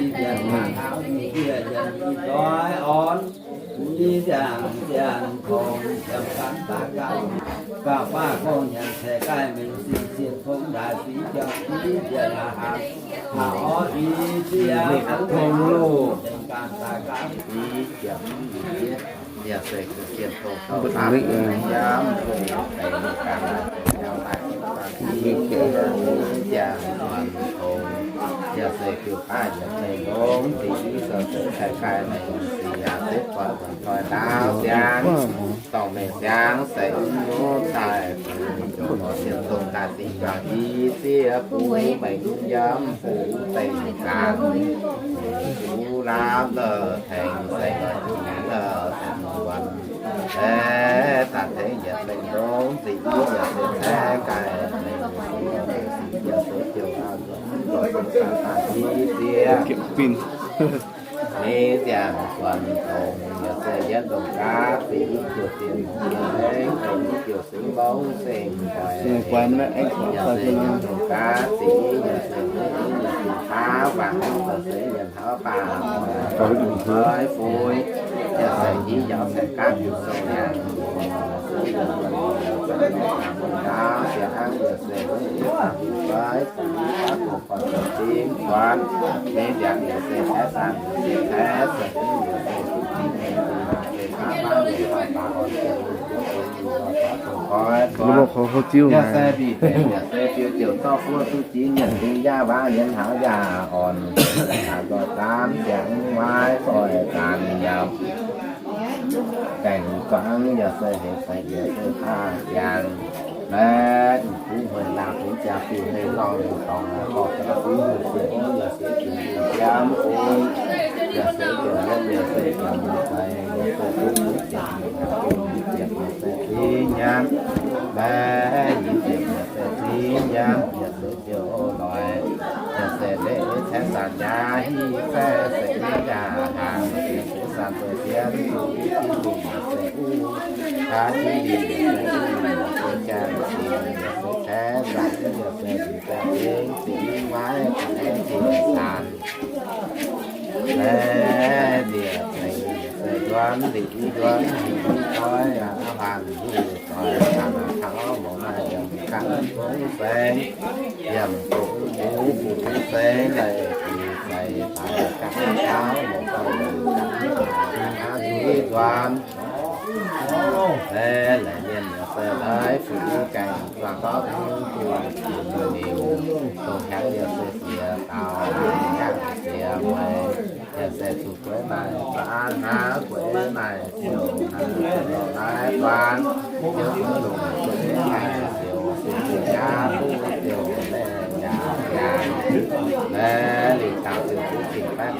Mbienc maac taux mingh ndiev yienx i doix orn, i ziangh ziangh kongx ziangh gan daaih gauh, gauh baav gong nyanc ceix gaih mingh sin sienh kongx ndaaih fingx jauv i ziangh aav haaix, haaix orv i ziangh tong loh, ganh daaih gauh i ziangh Yaac se jiu sienh dongh gauh daaih yiem dongh deix ganh daaih i ziangh zuonx kongx, yaac se jiu baav yietc mengh longx, dingc i zoux seix ceix gaih mengh sic yaac setv guaix wuonc toi ndaauv ziangx, dorngc mengh ziangx se nyuv daaih, jomc sienh dongh daaih dingc juangc i ziex buo mengh yiem buo dengh zaanc, buo laamv la'tengx se la'juqc naaiv la'zengx wuonc. Aeqv, daaih tengx yietc mengh longx, zingh yaac se caeqv gaaih mengh, yaac se jiu aav nzuonx, nzuonx daaih daaih i ziex. Ninh ziangh zuonx dongh yaac se yietc ndongh gaav, zingh jiu zingh mungz zingh lengh, zingh jiu singx longx singx guaix, yaac se yietc ndongh gaav, zingh yaac se mungz zingh baav wangc, yaac se yietc hnoi baav, hnoi fui, yaac se i yaac se gaav jiu sou nyanc, yaac se yietc ndongh gaav, yaac se mungz zingh baav, fui baav, fui baav, fui baav, ninh ziangh yaac se caeqv zaanc, yaac se caeqv se, yaac se duqv zingh, yaac se baav baav, yaac se baav orn, yaac se duqv zingh, yaac se baav dongh goiv, yaac se bieqc deix, yaac se biux ziouc zorqv fuoqv duqv zingh, yaac se yaac waac yienx hnaangx yaac orn, yaac se zaanc ziangx maiv zoih zaanc yaac gaengh zuangx, yaac se heix seix, yaac se daaih ziangx. Maiv duqv hmei laangh fingx ziangh diuh hei lorngh dorngx, gorqv ga'naaiv fingx hmei sieqv ov, yaac se ziouc mingh jiemv ong, yaac se ziouc yiem, yaac se ziouc mingh seix, yaac se duqv fingx ziepc, yaac se duqv fingx ziepc, yaac se zingh nyanc. Maiv yie ziepc, yaac se zingh nyanc, yaac se ziouc loic, yaac se leiz caeqv zaanc yaac hiv caeqv se yaac hnaangx, yaac se zaanc zoih jienv duqv i zingh lungh, yaac se uv haaix zingh lingh, yaac se uv lingh, yaac se jangx zingh, yaac se caeqv zaanc, yaac se lingh jangx zingh, zingh maiv zingh aengx zingh zaanc. Maiv ndie-zengx, yaac se nduonx lingh i nduonx lingh i doix, aav hanc huv doix, hanc taux mouc naaiv yaac ganh gong seix, yaac gong mbuo gong seix, leiz zingh seix daaih ganh taux mouc doix, ganh taux i nduonx. Maiv laengz mienh yaac se laiv fu'juv gaengh zuangx gorngv mv duqv ningc, dongh hnyangx yaac se siex daauh, hnyangx siex mueiz, yaac se zuqc gueix naaic za'an hnangv, gueix naaic ziouc hnangv, gueix naaic zuangx, ziouc gueix longc gueix naaic ziouc zuqc gueix nyaah duqv ziouc laeh nyaah nyaanh. Maiv lingh dangh ziouc duqv zingh baeqv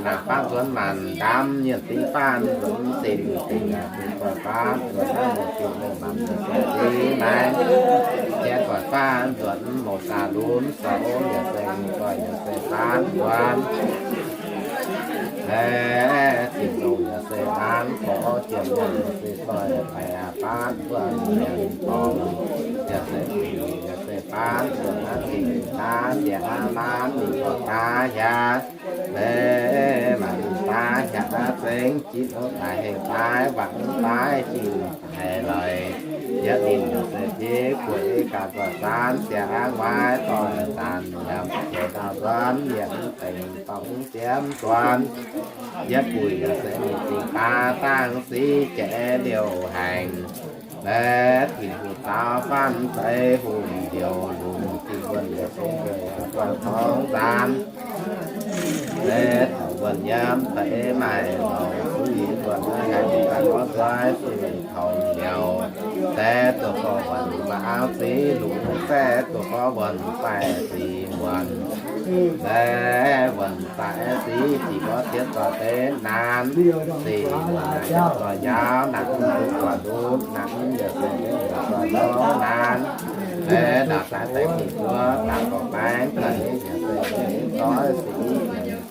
naanc faanv nzuonx maanc ndaamv, nyienh dingv faanv nzuonx zinh dingc, dingc guaix faanv nzuonx mouc ziouc mouc maanc nzuonx zinh naaiv, jai guaix faanv nzuonx mouc zaac lunx soux, yaac se guaix yaac se faanv nzuonx. Aeqv, zinh longh yaac se maanv gorx, jiem yaac se doix baeqc faanv nzuonx mienh dorngx, yaac se yaac se faanv nzuonx naaiv dingc daav siec aav maanv ninh gorx daav hiaangx. Aeqv, maanc ninh daav hiaangx zengx jitv wuov daaih hengx daaih wangc daaih jiex daaih lorqc. Yaac ninh se jiex gueix gaax guaix faanv siec aav waaiv doix zaanc yaac jiex ndau nzuonx yaac dengx dorngx jiem nzuonx. Yietv buic yaac se ninh dingc daav dangh sic jiex liouh haengx. Laeh Tin-Hungh daauv faanv deix hungh njoux lunx, Tin-Hungh yaac se guaix tongx nzaanx. Laeh Tin-Hungh yiem deix maaih longx suiv nzuonx, haengx daaih gorngv nzueic suiv tongx liouh. Laeh zoux gorx wuonh maaih auv sic lunx, laeh zoux gorx wuonh faix sic muonc. Laeh wuonh faix sic ziqc gorx ciex zoih deix naanc, sic muonc naaic zoih njaaux naanc, duqv guaax ndutv naanc, yaac se zoih njaaux naanc. Laeh ndaauv daaih deix mingh nduov daaih gorx baengx daaih, yaac se zoih sic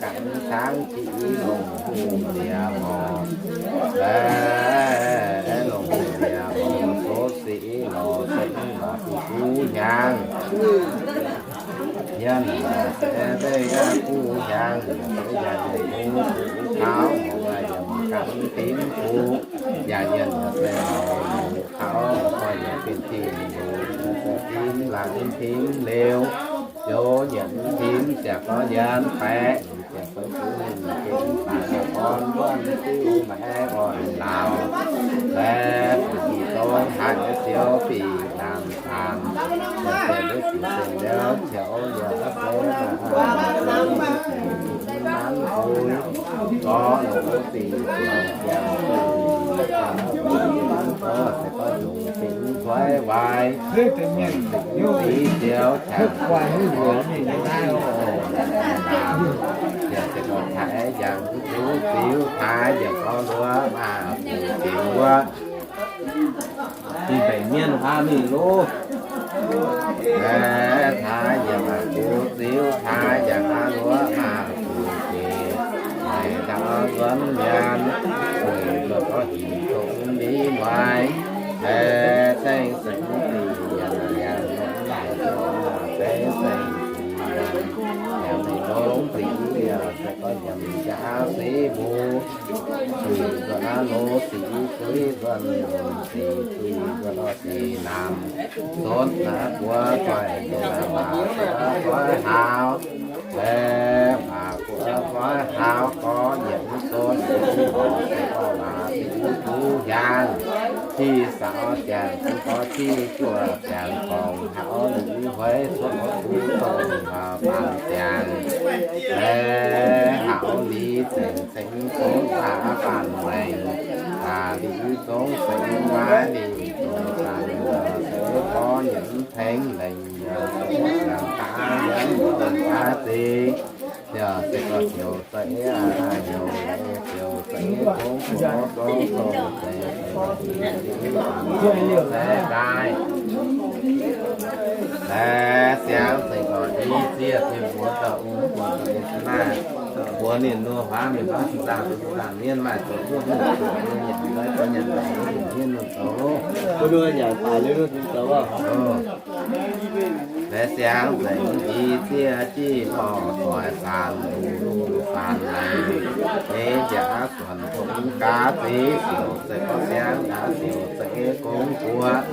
ganh cangv jiex longc hungh ndiev horc. Laeh longc hungh ndiev horc, soux sic lorz se lorz sic guv hnyangx. Yiem se zeiv yaac guv hnyangx, yaac se yaac yiem guv kaux, yaac yiem ganh dimv guv, yaac yiem se lorz kaux, yaac yiem dimv guv, dimv laangz dimv liuz, ziouc yiem dimv ziangh gorx yiem baeqc, ziangh gorx yiem dimv baeqc, orn wuonh diuv maengx orn laauh, laeh bun yie dongh haaix ziouc fih lamh lamh, ziouc se lutv ziouc se liouh ziouc yiem se nanv bui, gorx longc wuov sic ziouc ziangh bui, nanv gorx se gorx yungz fingx kuaaiv waaic, fingx ziv ziouc qangx gorx fingx naaiv oc, ziouc se gorx taaix yangh zuqc ziux taaix yiem gorx luoqc maaz-fungx ziux wuov. Ninh mbaeqc mienh aav mingh loh. Aeqv, taaix yiem maaz-fungx ziux taaix yangh aav luoqc maaz-fungx ziux, maaih ndau nzuonx mienh, weic nzuonx gorx hinc dongh ni mueiz. Aeqv, zengv zengx dingc yiem yangh nongx, zengv zengx dingc yiem, yiem ninh nongx dingc yiem, se gorx yiem jaav sic mbuo. Zuiz nzuonx aav loz sic zuiz nzuonx, sic zuiz nzuonx orv sic namx, sonv naaiv buov doic nzengc naaiv maac buov goiv haaux, aeqv, maac buov goiv haaux gorx yietc mv sonv, mv horc se gorx maac sic mv duqv hiaangx. Ti saaux ziangx, ti gorx ti juoh ziangx, gorngv haaux liuz hueix cuotv duqv dongh baamz ziangx. Aeqv, haaux liuz zengc ceng zongv aav baanh lengc, aa, liuz zongv ceng maiv liuz zongv zaanc, se gorx yietc mv tengx lengc, se gorx ziangx daav yiem dongh daav zingh, yaac se gorx ziouc za'eix aav hnyouv, ziouc za'eix gong buoz gong dongh zeix zeix daaih. Aeqv, siangx zengc gorx i zieqv Tin-Hungh dauh ong buatc deix naaiv, buatc ninh nor huaav mienh huaav sin zaangh, sin zaangh mienv maaih zoux duqv hungh zoqc nyei, nyanc nzaiv zoux nyanc nzaic nyei, ninh hienv ninh zoux. Mbuo nor nyanc daaih liuz ninh zoux oc. Laeh siangx nzengc i zieqv jiv lorh doix faanx luc luc faanx naaic, nyei nziaauc aav suonc tongx gaax zeix siouc, se gorx siangx gaax siouc, za'eix gong buatc.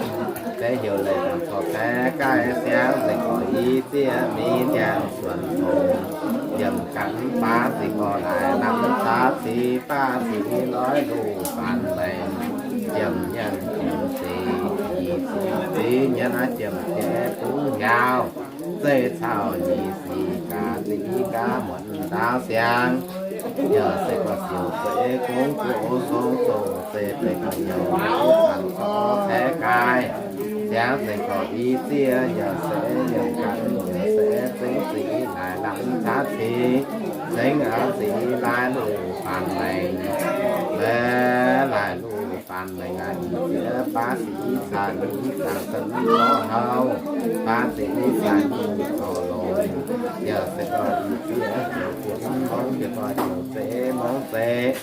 Deix heuc leiz-baaix corc caeqv gaaih siangv nzengc gorx i zieqv mingh ndiangx-suonc fongc, yiemc ganh baav ziqc gorx naaic lamh caav ciqv baav ziqc i loiv luv faanx maengx, ziemx nyaanh ziemx ziqc nyic ziqc ziv nyaanh aqv, ziemx ziepc bungx hnyauv zeiv caux nyic sic gaax ziqc i gaav muonz ndaauv siangv. Yaac se gorx siouc zeix gongv guoqv song zongh se deix ga'nyiec zanc corc caeqv gaaih siangv nzengc gorx i zieqv, yaac se yiemc ganh, yaac se zengv ziqc i naaic lamh caav ciqv, zengv aqv ziqc i laai luv faanx maengx, laaic luv faanx maengx aqv, nyic ziqc baav ziqc i caux nyic i zaangc se mv gorngv houv, baav ziqc i caux nyic i corc longx, yaac se gorx i zieqv ziouc fiev mv mongv, ziouc gorx ziouc zeix mongv zeix,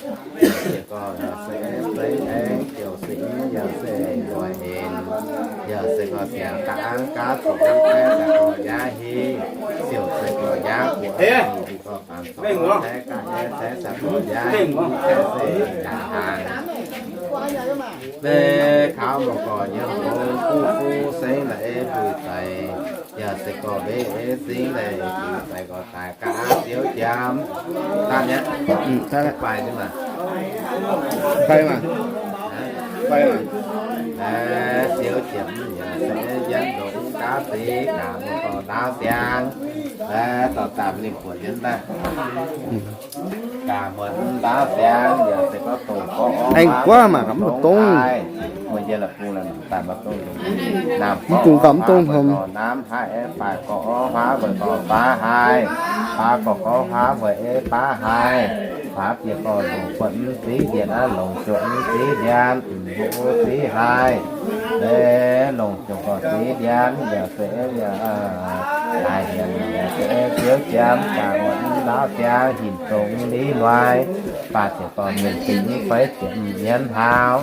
ziouc gorx se zeix aengx ziouc singx, yaac se loix henc, yaac se gorx siangx da'angv gaav corc caeqv daaih gorx yaav hingh, ziouc se gorx yaav guoqv hingh, gorx faanx corc caeqv gaav caeqv daaih gorx yaav hingh, caeqv se yaac hnaangx. Mv kaux mouc gorx yiem gong kuv fuv sengv la'eix mbu'ziex, yaac se gorx mbev singv la'eix mbu'ziex gorx daaih gaav siouv jiem. Daaih mi'aqv, daaih mi'aqv, fai maah, fai maah, fai maah. Siouv jiem yaac se yienv longx gaav zeix gaax mouc gorx ndaauv siangv. Dorh daaih mingh buatc yiem daaih. Gaax muonz ndaauv siangx yaac se gorx dongh gorx orv aengx guaav mangc gaax mv dongh. Mv dungx gauh mv dongh hom. Naamh haaix faix gorx orv huaav weic gorx baav haaix, baav gorx gorx huaav weic baav haaix, huaav bieqc gorx longc buonv mv ziv ndienx aqv, longc juoqc mv ziv ndienx, mbuo ziv haaix, longc juoqc gorx ziv ndienx, yaac se daaih ndienx, yaac se ziouv jiem, gaax muonz ndaauv siangx hinc zong mv liv muaiz, baac ziouc gorx mienh zingh mv feix ziepc nyienz hlaau,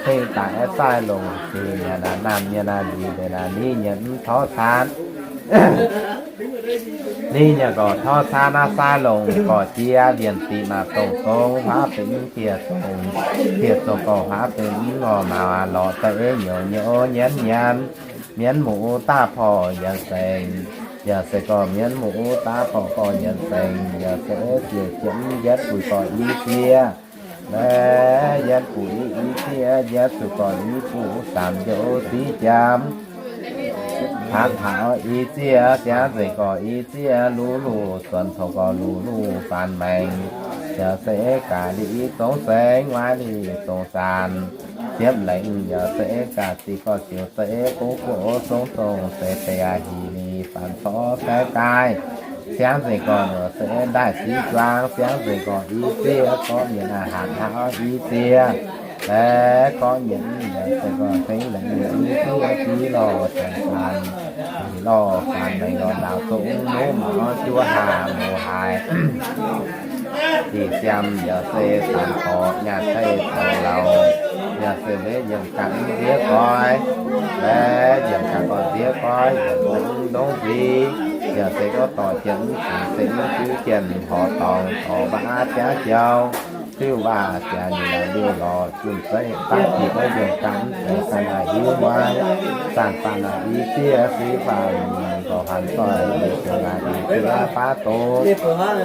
hengh daaih aeqv, saaiv longc zingh nyanc naaic naamh nyanc naaic nzic nyanc naaic ni nyanc mv torv caanv. Ni nyanc gorx torv caanv naaiv saaiv longc gorx jiex lienc ziqc maac dongh zong huaav benx mv dieh zong, dieh zong gorx huaav benx mv ngorc mauz lorz da'eix nyouz nyouz nyienz nyienz, mienv muoz daav porv nyienz sengx, yaac se gorx mienv muoz daav porv gorx nyienz sengx, yaac se ziouc jiem yietv buic gorx i zieqv, laeh yietv buic i zieqv, yietv zuqc gorx i buv saamv njoux ziv jiem. Hnangv taux i zieqv siangv nzengc gorx i zieqv luv luv suonc coux gorx luv luv faanx maengx, yaac se gaax liuz i zongx sengx, waaiv liuz i zongx zaanc, ziepv laengz yaac se gaax ziqc gorx ziouc se gouv guoqv song zongh se deix aac, hingh liuz faanx corc caeqv gaaih siangv nzengc gorx yaac se ndaaih ziv juang, siangv nzengc gorx i zieqv gorx mienh aac, hatc hnangv i zieqv, laeh gorx mienh yaac se gorx tengx laengz i zieqv jiv lorh zaanc zaanc, lorh faanx maengx lorh ndaauv zongh mv muv mangc juov haac mouz haaix. Dih siam yaac se saanx gorx nyaanh tei taux lauz, yaac se mbev yiem ganh ndiev goiv, laeh yiem ganh gorx ndiev goiv, yaac se mv ndongv nziex, yaac se gorx dorh jien mv fingx se mv juv jien horc dorngx dorh waac jaav jauv, diuv waac jaax nyei liuh lorz junh zeiv baav jiex wuov yiem ganh mv zeiz ganh naaic hiuv muaiv, zaanh faanh naaic i zieqv siv faanh gorx hanc zoih, yaac se naaic i zieqv baav doz,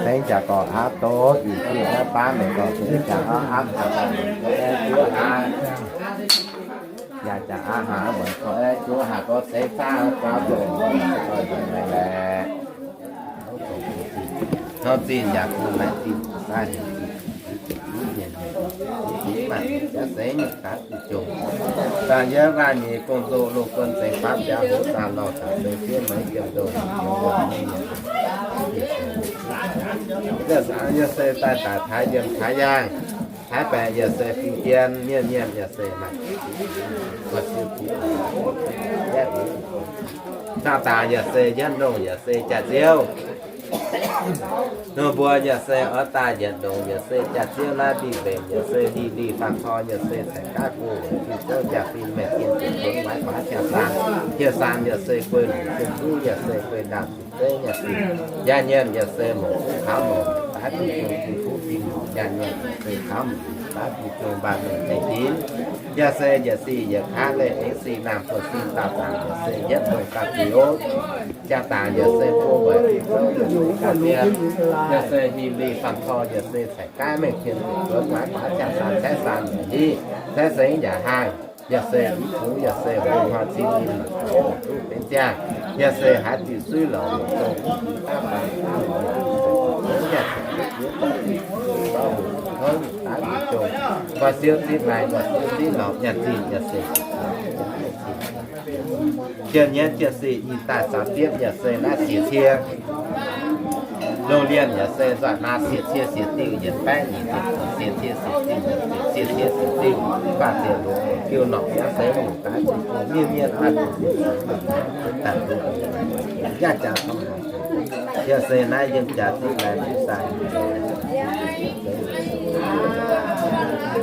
tengx jaax gorx aav doz, i zieqv baav mengh gorx tengx jaax aav aav, jaax aav aav, yaac jaax aav aav, muonc gorx juov haaix gorx ceix zaangv gauh dongh gorx nzengc laeh. Tov zinh yaac bun maaih zinh daaih, maaih jaax seix nyungc daaih jongc. Daaih yie maaih nyei gong-zoh loz-guon zengx faatv biaa hoz zaah lorh taux zengx fiev meix jiem ndoh. Yie se daaih daaih taaix yiem taaix yaangh, taaix baeqc yaac se fing jien, mienh mienh yaac se maaih. Naaiv daaih yaac se yietv longh yaac se jaax-ziouv. Nor mbuo yaac se oix daaih yietv longh yaac se jaax-ziouv, naaiv ndih mbenc yaac se ndih ndih fangx cor yaac se ceix gaav gu weic fing zouv jaa-fin maengh dien ziepc tonx maaiz faaux jaa-saang. Jaa-saang yaac se guei longc jien duqv yaac se guei ndaangc zuqc zeiv yaac se jaa-nyenh yaac se mongc duqv kaux mongc. Daav Tin-Hungh, Tin-Hungh, Tin-Hungh, nyaanh nyei, yaac se taux mv daav Tin-Hungh mbaanh mengh deix dinx. Yaac se njiec sic njiec kaav leih eix sic naamh buoz sin dauh zaangc, yaac se yietv dongh ga'fioux jaa-dangc, yaac se buo weic zouv, yaac se ga'fien, yaac se hingh lih fanh tor, yaac se caic gaav mengh tien zuqc zuonx, guaax guaax jaa-saan caeqv saan yaac hiv, caeqv seng yaac haih. Yaac se mv bungx, yaac se mbuo hnoi cin ninh mangc gaax duqv benx ziangh. Yaac se haaix diuc suiv lorqc, yaac se daav daaih daav lorqc, yaac se yaac se daav daaih dongh nqoi siouv zipv laai, nqoi siouv zipv lorqc, nyaanh zinh yaac se jiem nyeiv jiem sic ih daaih caux bietv yaac se naaiv siec cie. Loz-lienh yaac se nzoih maa siec cie siec diuh yietc baeqv nyic ziepc, siec cie siec diuh yietc ziepc, siec cie siec diuh faah ziepc luoqc, jiu norqc yaac se longc daaih mienh mienh aav dungx daaih yaac jaax tong haaix, yaac se naaiv yiem jaax zipv laai zipv saai.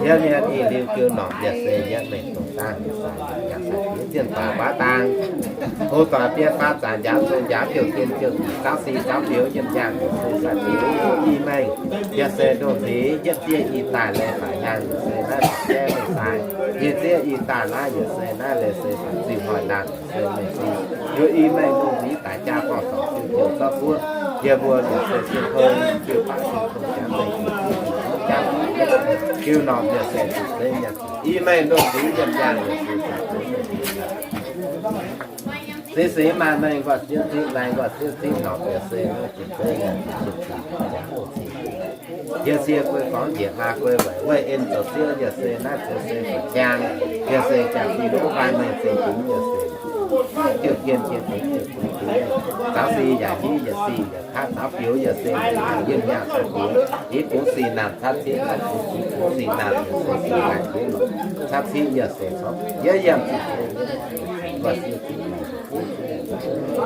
Yiem mienh ih liuz jiu norqc yaac se yietv mengh dongh dangh yaac se yaac se diex zienh baac baav dang. Hov doic biei faah zanc njaaux zong njaaux jouh zien jouh dingc caux si caux fioux yiem yangh yaac se sai-fioux i mengh, yaac se ndongh nzeix yietv zieqv i daaih laih faix hnyangx yaac se naaiv faix gaeqv mengh sai, yie zieqv i daaih naaiv yaac se naaiv laih se faix ziuh hnoi naamh yaac se mengh sin. Yaac i mengh ndongh nzeix daic jaa gorngv dorngc ziuh jouh zorqv buov, yie mbuo yaac se jiu tong jiu baac jiu tong jaax mengh jaax, jiu norm yaac se zuqc zeiv yaac i mengh ndongh nzeix yiem yangh yaac se zuqc zeiv. Seix seix maaih mengh nqoi siouv zipv laai, nqoi siouv zipv norqc yaac se naaiv zuqc zeiv yaac zuqc zuqc jaax. Yie sie guei gorngv njiec maa guei weic weih en zoux siouv yaac se naaiv zoux se zoux jang, yaac se jaax fih lov fai mengh zingh dingx yaac se jiu jien jien dingx jiu dingx dingx, caux si yaac hiv yaac si yaac kaav caux fioux yaac se yaac yiem yaac caux fioux, hiv bungx si naamh caqv ciqv, caux fioux hiv bungx si naamh yaac se si naamh hiuv lorqc, caqv ciqv yaac se corc yie yiem zuqc zeiv nqoi siouv zipv laai.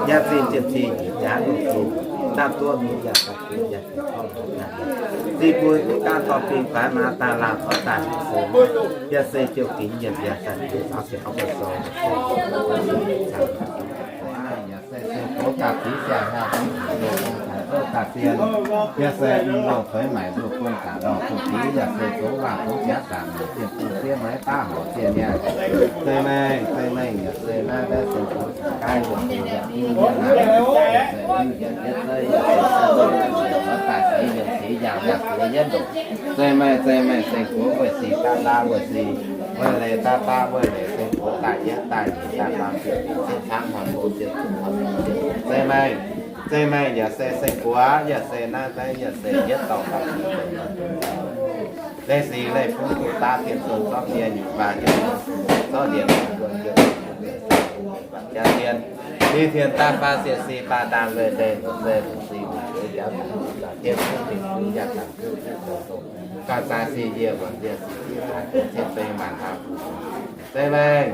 Nyaanh zinh jienv cing njiec jaax lungh zinh, naamh duqv mingh yaac daaih zinh nyaanh zinh gorngv mbuox nyaanh zinh, zinh mbuo duqv gaanv dorh bing faix maa daaih laanh oix daaih se, yaac se jiu ginx yienh yaac daaih zinh caux sienx auv guanh sou, yaac se seng-gox ga'feix siang-hnyangx, loz-bung taaix zouv ga'sien, yaac se mv loz-feix maaic loz-bung ga'ndorngh bung-fingx, yaac se zongx waac bungx ziangx zaangc, yaac se bung fiev maiv daav horc zienh nyaanh. Zei mengh, zei mengh, yaac se naaiv mbaeqv seng-gox ga'gaiv, yaac se yaac se yietv zeiv, yaac se daaih seix yienc seix yaangh yaac se yietv ndoqc. Zei mengh, zei mengh, seng-gox weih sic daav daav weih sic, weih leiz daav daav weih leiz, seng-gox daaih yietv daaih nyic daaih faam ziepc fingx cietv camv hnoi go ziepc zuqc hnoi go ziepc. Zei mengh, zei mengh, yaac se seng-gox, yaac se naaiv mbaeqv, yaac se yietv dorh daaih sic leiz sic leiz fun duqv daav dien zong zorqv die nyutc maah, zorqv ndie-mienh nduonh njuov jaa-dien, liz tien daav faah siec si baac ndaangc leih ndeic se longc si maaic liuz jauv daaih dien fun dingc fun yaac dangc duqv duqv dongh dongh gauh zaaix sic yie wuonc yie sic sic daaih dongh cien beng maanc hnamv. Zei mengh,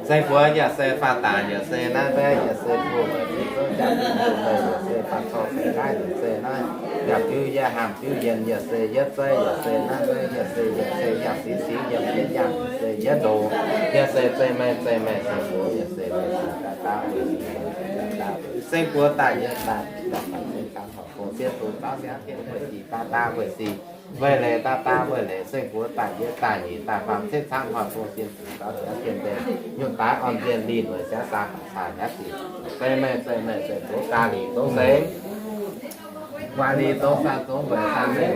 seng-gox yaac se faah dangc yaac se naaiv mbaeqv yaac se buo weic zouv jaa-dingh buo weic yaac se faah cor ceix gaav yaac se naaiv, yaac diuv yie haamh diuv yienh yaac se yietv zeiv yaac se naaiv mbaeqv yaac se yietv se yaac sic sic yiem yietv yangh yaac se yietv ndoqc, yaac se zei mengh zei mengh seng-gox yaac se weic sic daaih daav weic sic daaih daav, seng-gox daaih yietv daaih nyic daaih faam cietv camv hnoi go ziepc zuqc zaauv siangv tienv weic sic daaih daav weic sic, weih leiz daaih daav weih leiz, seng-gox daaih yietv daaih nyic daaih faam cietv camv hnoi go ziepc zuqc zaauv siangv tienv deix, nyutc daaih orn zienh lih mueic siangv saa baac caa hnyangx zic. Zei mengh zei mengh, seng-gox ga'lingc zongx sengx, guaax lingh zongx saan zongx weic saan mengh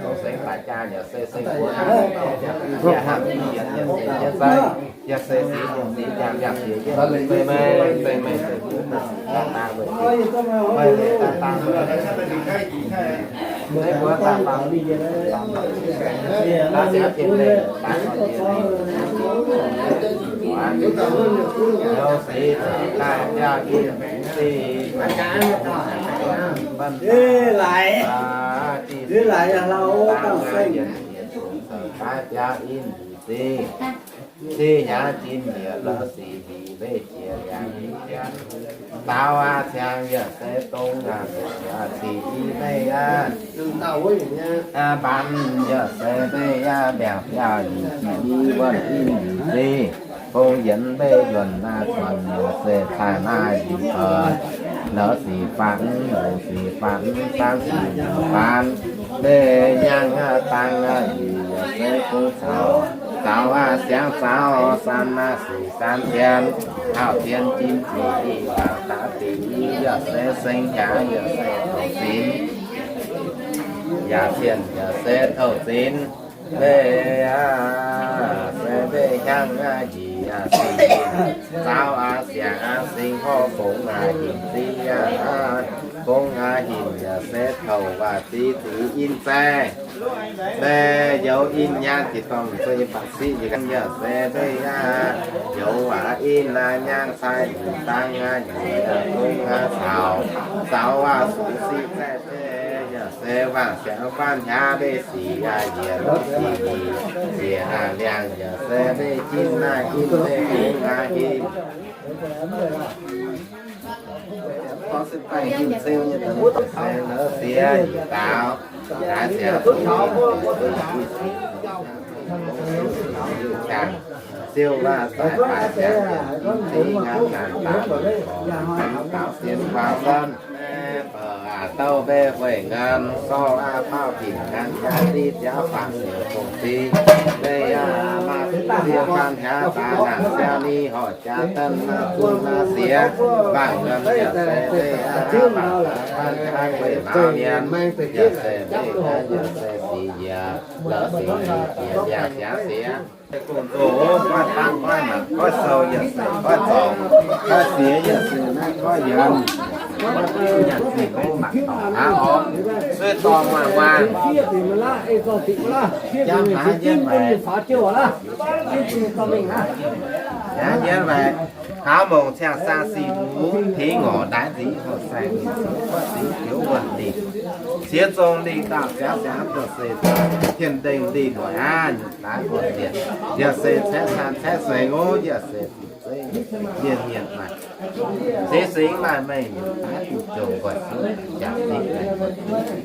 zongx sengx daaih jaa yaac se seng-gox daaih yaac hnamv yie yaac se yietv zeiv, yaac se sic yaac sic yaac yaac siec yietv, zei mengh zei mengh, seng-gox daaih daaih weic sic, weic leiz daaih daaih weic leiz, seng-gox daaih faam daaih siangv tienv deix daaih orn zienh lih mueic siangv zic, zoux seix daaih biauv in sic, daaih biauv in sic, se hnyangx jin njiec lou sic hlic mbeih jiex liangx, daaux aqv ciangx yaac se dongh aqv, sic i mengh aqv, mbaanx yaac se mengh aqv, mbiaauc biauv nyic ziqc i wuonh in njiec se, bung yienx mbeih yuonh naaiv guanh yaac se caaih naaiv njiec doic. Lorz sic faanx, lorz sic faanx, faanx sic faanx, mv nyangv dangh aqv, yaac se bung caux, caux aqv siangx caux, san aqv sic san tien, hauv tien jin zic i, waac daaih dingc i, yaac se seng jaax, yaac se tongx zinx, yaac cien, yaac se tongx zinx. Mbeih aqv, se mbeih hiaangv aqv, njiec aqv, sing zaux aqv, siangx aqv, sing horv fongx aqv, hinc ziv aqv, fongx aqv, hinc yaac se touc waac ziv zic in zaih. Mbeih youz in nyaanh jiex dorngh zuqc yie baac siqv yie gan yaac se mbeih aqv, youz waac in aqv, nyaanh cai njiec dangh aqv, njiec aqv, fongx aqv, caux, caux aqv, sux siqv zaih mbeih yaac se waangc siangx guanh hnyangx mbeih sic aqv, njiec lorz sic njiec, njiec aqv liangx yaac se mbeih jin aqv, in mbeih fongx aqv, hinc se lorz siex yietc daaux, daaih ziangx siou waac daaih baaix ziangx yietc zinh nganc naanc daaih mingh gorx, daaux sienx guaax son. Douh mbeih hueic ngan, sorv aqv, baauh dinc ngan, jaa ziv ziaauv faanx siouc fongc ziv, mbeih aqv, maaih ziouv gan hnyangx daaih naanc ziangx ni horc jaa daaih naaiv zungv naaiv siex, waangc ngan yaac se mbeih aqv, waangc daaih guanh hnyangx gueic maaz mienh, yaac se mbeih aqv, yaac se sic yiec, lorz sic yiec, liangx jaax siex. Gong-zoh, goiv baqv, goiv maanc, goiv sou, yaac se goiv zorngc, goiv siex, yaac se naaiv goiv yienx, goiv biuv, yaac se goiv maanc dorngc hnangv orv, suiv dorh muangh muangh. Jangv haaix yiem waaic, jangv yiem waaic, taux mongc ciangh saa sic mungz tengx ngorc ndaix nzingx horc saeng ninh zingx guotv zingx joux wuonh lingh, siex zong lingh dauh ziangx ziangx doqc seix, tien-ndengh lingh noic aav nyutc daaih wuonh lienc, yaac se caeqv caan caeqv seix ngouv, yaac se fih zeiv mienh mienh maaih, seix singx maaih meih nyutc daaih duqv jomc nqoi suotv jaax zingx laengz nqoi suotv,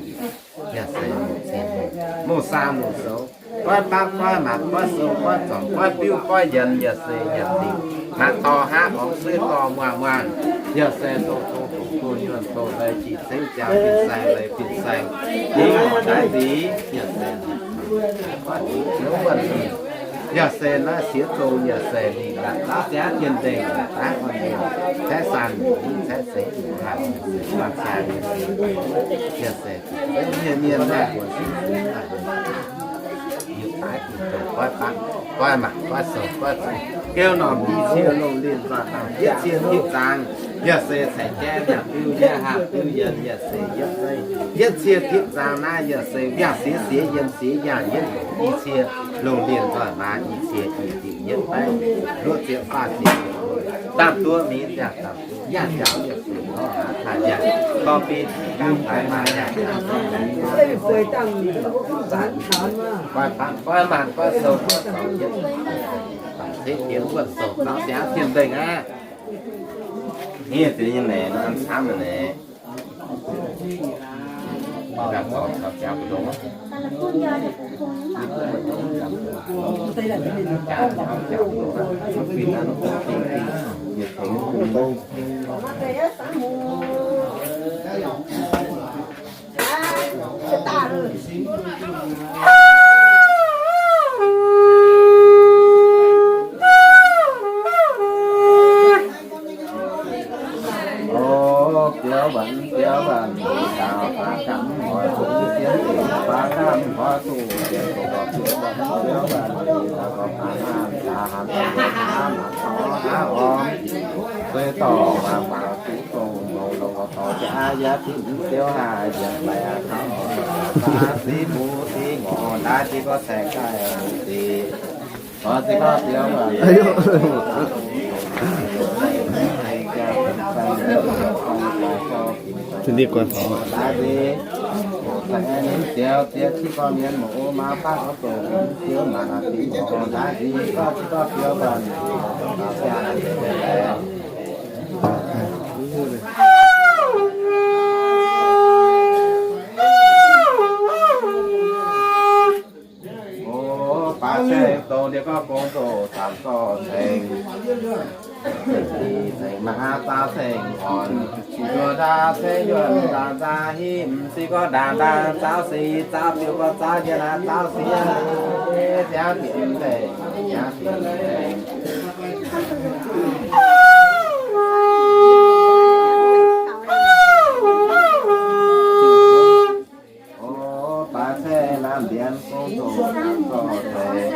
yaac se mungh cien mungh, mungh saang mungh soux, goiv baqv goiv maanc goiv sou goiv zorngc goiv biuv goiv yienx, yaac se yietc lingc maanc dorh hnangv orv suiv dorh muangh muangh, yaac se dongh dongh dongh dongh nyuonh dongh leiz jiex cengv jaa fin-saeng leiz fin-saeng, yie gorngv naaiv nzingx, yaac se goiv zingx joux wuonh lingh, yaac se naaiv siex zong, yaac se lingh laatc zaav siangv tien-ndengh, daaih orn nyuonh, caeqv saan nyuonh, caeqv seix nyuonh, yaac se guanh ziangx nyuonh, yaac se mienh mienh maaih buonc nyutc daaih duqv goiv baqv goiv maanc goiv sou goiv zorngc, geu norm i cie longh linh nzoih maaih yietc cie tipv zaang, yaac se caiv jaiv ndiangx biuv yie haah biuv yienx, yaac se yietc zeiv yietc cie tipv zaang naaiv, yaac se ndiangx siex siex yienx siex yaangh yietc i cie longh linh nzoih maaih i cie i diuc yietc baeqv luoqc ziepc faah ziepc, ndaamv-duov mingh ndiangx-daamv-duov yaangh jaux yaac se norm aav taaih yaangh dorh bun ganh daaih maaih yaangh jaux. Goiv baqv goiv maanc goiv sou goiv zorngc yietc baac se diex wuonh sou zaux siangx tien-ndengh aqv. Hniev deix nyei naeqc, camv naeqc. O, biauv mbatc biauv mbatc, daux baac gamh nqoi, bungx jienv baac gamh nqoi, duqv jienv duqv gorqv biauv mbatc biauv mbatc, daux gorqv baac naamh daaih hanc daaih hnamv hnamv hnamv orv, sueih dorh waac waac duqv dongh longx longx gorqv dorh jaav yaav tinv ziouv haaix yietc laih aqv. Daux siqv mbuo siqv ngorc daaih jiez gorx saeng daaih mbuo siqv. 这里官方。Baac saeng-dongh ndie gorngv gong zoh camv zorqv saeng, saeng-diex saeng-maa zaav saeng-orn. Njuov ndaauv ceix yuonh nzaaux nzaax hingv, m'sieqv gorx ndaauv ndaauv zaux sic, zaux biux gorx zaux yienx aav zaux siev, ziangx dienx deic, ziangx dienx deic. O, baaix ceix naamh ndienx gong zoqc naamh zorqv deix,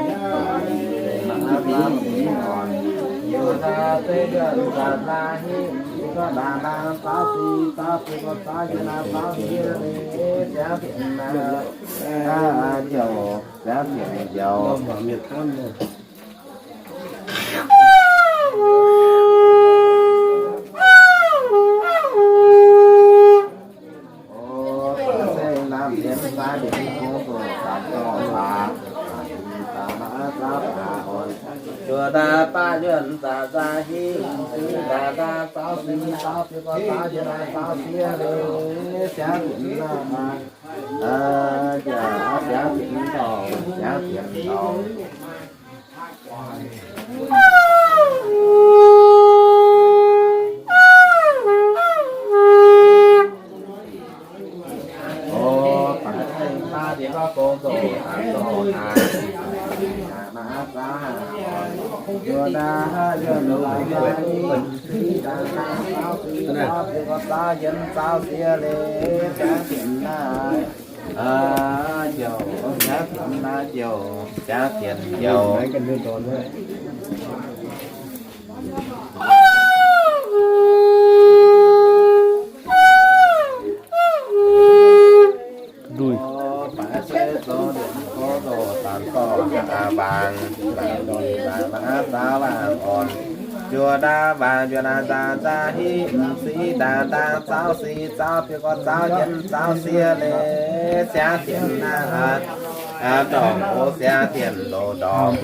mangc aav baac mingh orn. Njuov ndaauv ceix yuonh nzaaux nzaax hingv, m'sieqv gorx ndaauv ndaauv zaux sic, zaux biux gorx zaux yienx aav zaux siev, ziangx dienx naaiv, ziangx dienx njoux. Njuov ndaauv baav yuonh nzaaux nzaax hingv, m'sieqv ndaauv ndaauv zaux sic, zaux biux gorx zaux yienx aav zaux siev, ziangx dienx naaiv, ziangx dienx njoux, ziangx dienx njoux. O, baaix ceix baav ndienx gorngv gong zoqc naamh zorqv naaiv, naaiv zaux haaix, njuov ndaauv yuonh nzaaux nzaax hingv, m'sieqv ndaauv ndaauv zaux sic, zaux biux gorx zaux yienx zaux siev leiz, ziangx dienx naaiv, aa, njoux, ziangx dienx naaiv njoux, ziangx dienx njoux. Nduih. Baaix ceix zoux ndienx gong zoqc naamh zorqv aav mbaangc, mbaangc nduih mbaangc maiv zaux mbaangc orn. Njuov ndaauv mbaangc njuov naaiv nzaaux nzaax hingv, m'sieqv ndaauv ndaauv zaux sic, zaux biux gorx zaux yienx zaux siev leiz, ziangx dienx naaiv, aa, ndorngc, o, ziangx dienx loz-ndorngc.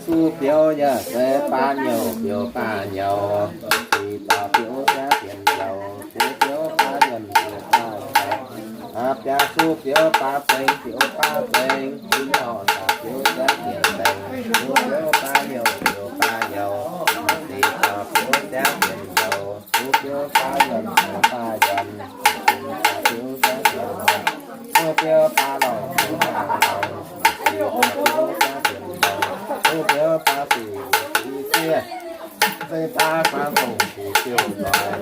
Zuqc biouv yaac se baav nyouz, biouv baav nyouz, sic zaux biouv ziangx dienx njoux, zuqc biouv baav yuonh, biouv baav nzoux, biauv zuqc biouv baav zengx, biouv baav zengx, biouv nyorc zaux biouv ziangx dienx nzengc, zuqc biouv baav nyouz, biouv baav nyouz, sic zaux biouv ziangx dienx njoux, zuqc biouv baav yuonh, biouv baav yuonh, sic zaux biouv ziangx dienx nzengc, zuqc biouv baav lorngc, biouv baav lorngc, sic zaux biouv ziangx dienx nzengc, zuqc biouv baav sic, sic siev, se daaih faanv dongh sic siou nzoih,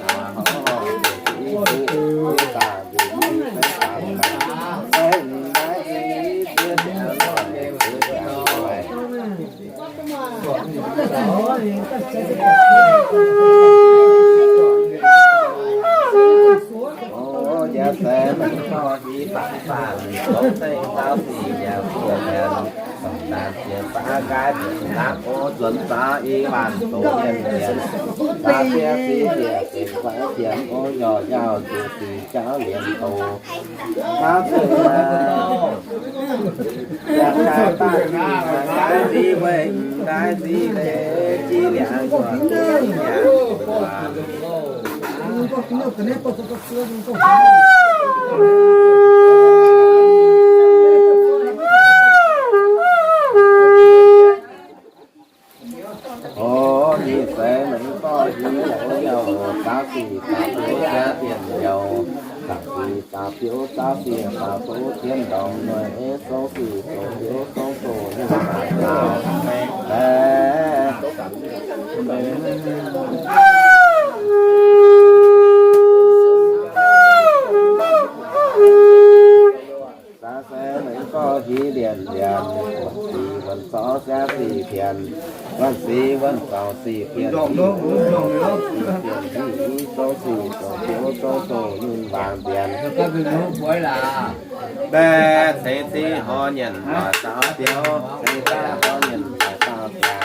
aa, horv sic i buv, sic daaih nduqc i se daaih, se m'naaiv i siev daaih lorngc, sic daaih nzoih. O, yaac se maiv dorh hiv bangc bangc, zoux zengc zaux sic yaac buoz nyanc, zanc naanc jiex baav nqaai mbuoqc nqaapv, o, nzuonx zaux i waanc doz mienh nyanc, zaux diex sic diex benx kuaaiv jienx, o, nyorx nyaauh nzuqc sic jauv liemh doz. Hnangv zuqc yaac daaih baav nqaai nziv weih, nqaai nziv leiz, jiex liangx nzuonx nyanc. O, nyic seix maiv dorh hiv, o, yaac zaux sic zaux biouv ziangx dienx njoux, zaux sic zaux biouv zaux sic zaux doz tien ndorngx noic, e, zong sic zong biouv zong doz nyungc baac zaux. Zaux se maiv dorh hiv lienc lienc, wuonh sic wuonh zorv ziangx sic pienx, wuonh sic wuonh zorv sic pienx, sic pienx, sic pienx, i, zong sic zong biouv zong doz nyungc waangc nzienx. Mbaeqc ceix ziqc horc nyienc doic zaux biouv, ceix ziqc horc nyienc doic zaux biouv.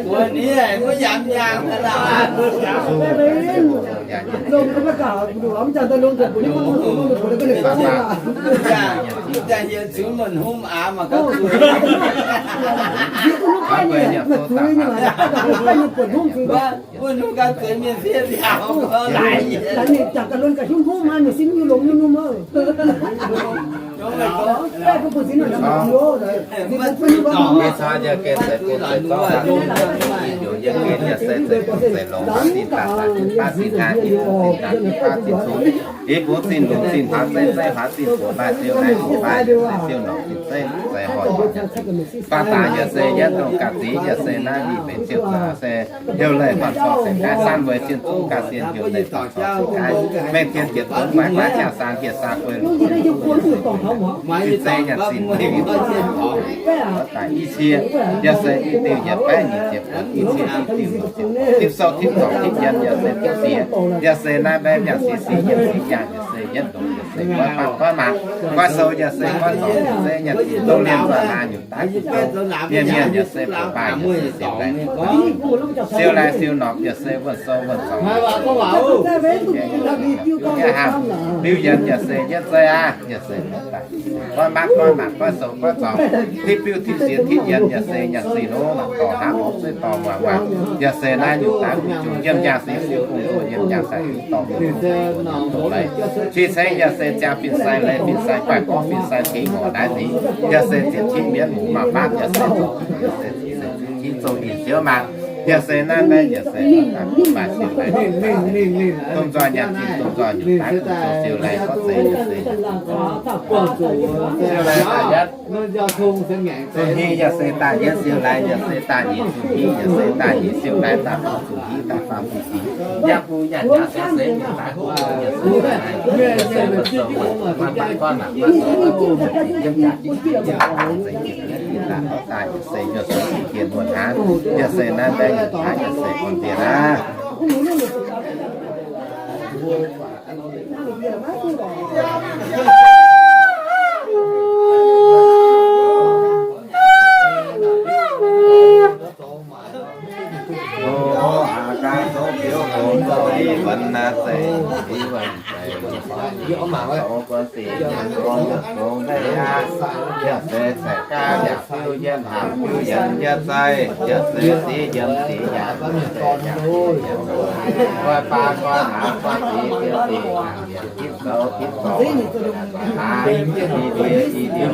Buonv hniev maiv yangh yangh aqv. Longx ga'maiv gaax, mv jangx daaih longx deix buonv hniev maiv longx deix buonv hniev ga'nyiec zungv aqv. Yie zungv maiv hngongx aqv, mangc gaax zuiz. Yie zungv maiv gaengh nyei, maiv zuiz nyei, maiv gaengh nyei buonc hngongx zuiz. Wuov, wuov hungh ganh zueiz mienh fiev nziaaux, laaix nyei jangx ga'lonx ga'hnyungv hngongx, maaih mienh sin nyei longx nyei nyungc oc. Mv caux njiec gen se bun se zorqv haaix, njiec gen yaac se zeiv se longx, haaix zinh daaih daaih zinh baav zinh haaix, zinh baav zinh zungv, i buv zinh lungz zinh hlaax zeiv zeiv hlaax zinh buoz maaih siou naaiv buoz maaih, siou norqc zinh zeiv zeiv horc. Baav daaih yaac se yietv dongh ga'zic, yaac se naaiv mbic mbenc ziouc se heuc leih horc corc se gaeqv, san weic zien zungv ga'sien heuc leih horc corc se gaeqv, mengh tien jiex dongh guaix guaix jaa-saang jiex saang guei lungh zinh zeiv nyanc zinh daaih i cie, yaac se i diuh yietc baeqv nyic ziepc buonc, i cie i diuh nyic ziepc, tipv sou tipv zorngc tipv yiem yaac se tipv siex, yaac se naaiv mbaeqv yaac se siex yiem siex yaangh yaac se yietv longx yaac se goiv baav goiv mangc, goiv sou yaac se goiv zorngc yaac se nyanc zinh dongh lienh nzoih maa nyungc daaih mienh mienh yaac se buoz baaih yaac se siou laih siou norqc yaac se wuonh sou wuonh zorngc, yaac hnamv liuz yienx yaac se yietv zeiv aqv, yaac se goiv mangc goiv mangc goiv sou goiv zorngc, tipv biuv tipv siex tipv yienx yaac se nyanc zinh nor mangc dorh hnangv orv zuiv dorh muangx muangx, yaac se naaiv nyungc daaih bungx jungx yiem yangh se siou bungx ndoh yiem yangh se dorh mienh dongh leiz, qiex ceng yaac se ziangh fin-saeng leiz fin-saeng guaih gorngv fin-saeng tengx ngorc naaiv nzingx, yaac se ziepc qiv mienv muc maaih maatv yaac se zoqc, yaac se ziepc se ziepc qiv zouv ih ziouv maah. Yaac se naaiv mbaeqv yaac se maaih siou laih, dongh nzoih nyanc zinh dongh nzoih nyungc daaih bungx jungx siou laih gorngv zeiz yaac se siou laih daaih yietv, zuqc hnih yaac se daaih yietv siou laih, yaac se daaih nyic zuqc hnih, yaac se daaih nyic siou laih daaih faam zuqc hnih daaih faam zuqc hnih, yaac bungx nyanc yaac se se nyungc daaih bungx yaac se se se se maaih baav gorngv naaic maaih sou gorngv bungx yiem jaax jiex jiex jiex daaih gorngv daaih yaac se yaac se jiex muonh hnangv, yaac se naaiv mbaeqv nyungc hnangv yaac se gorngv diex aqv. Haaix gaax zoux biouv hngongx zoux i wuonx naaiv zeiz, i wuonx zeiz, zoux guon sic, zoux mienh hngongx maiv aqv. Yaac se ceix gaax yaac fiuv yiem hnaangx fiuv yiem yietv zeiv, yaac se siqv yiem siqv yaac se yaac fiuv yiem, guai baa guai hnaangx guai siqv fiuv siqv, yaac fiuv zoux fiuv zoux, hnaangx i ndie i ndie.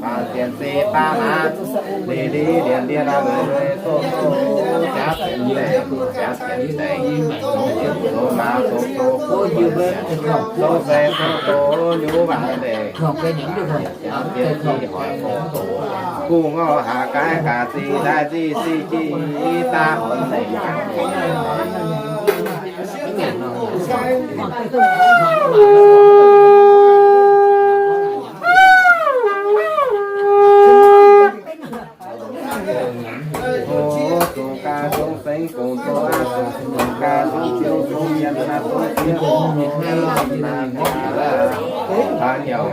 Baac sienx si baav hnangv, li li lienc lienc aqv, lui lui soh soh, jaav sienx deix, jaav sienx deix, zoux maaz zoux zoh, zoux se zoux zoh, nyu waaic deix, jaav sienx si hoic zoux zoh, gu'nguaaz haaix gaax gaax zih daaih zih siqv jiv daaih horpc nzengc. Zungh gaax zungh sengx gongx zoqc aqv, zungh gaax zungh ziouc zungh yienx aqv, zungh ziouc zungh yienx aqv. Haaix nyungc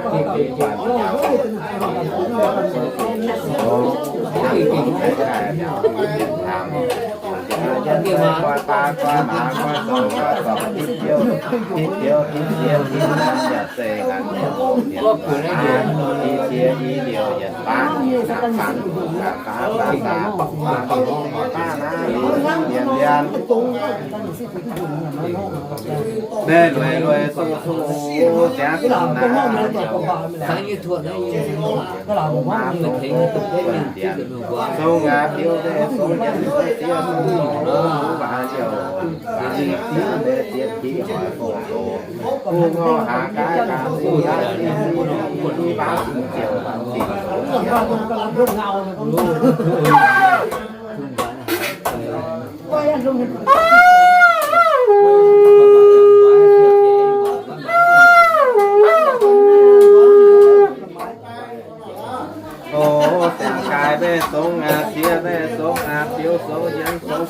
O, ziangh gaaix mbaeqv zongx aqv, sieqv mbaeqv zongx aqv, biouv zongx, yienx zongx,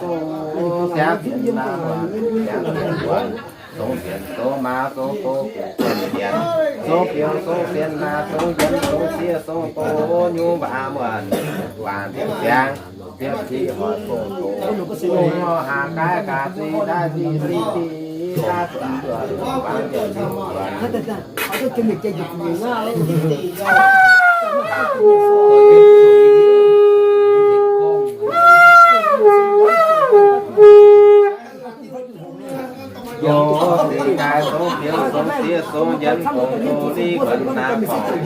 song, siangx fienx maaz, siangx fienx wuonh, song fienx song maaz, song go guv buonv fienx, song biouv song fienx maaz, song yienx song siev, song go nyungc waac muonh, waanc ziepc ziangx, ziepc qiv hoic song go, song nor haangh gaaix gaax zinh ndaaiv zinh zinh qiv, daav zinh nduonh waanc ziepc zinh nduonh. Song zinh gaaix, song biouv, song siev, song yienx, song go liv buonc naaiv korngx,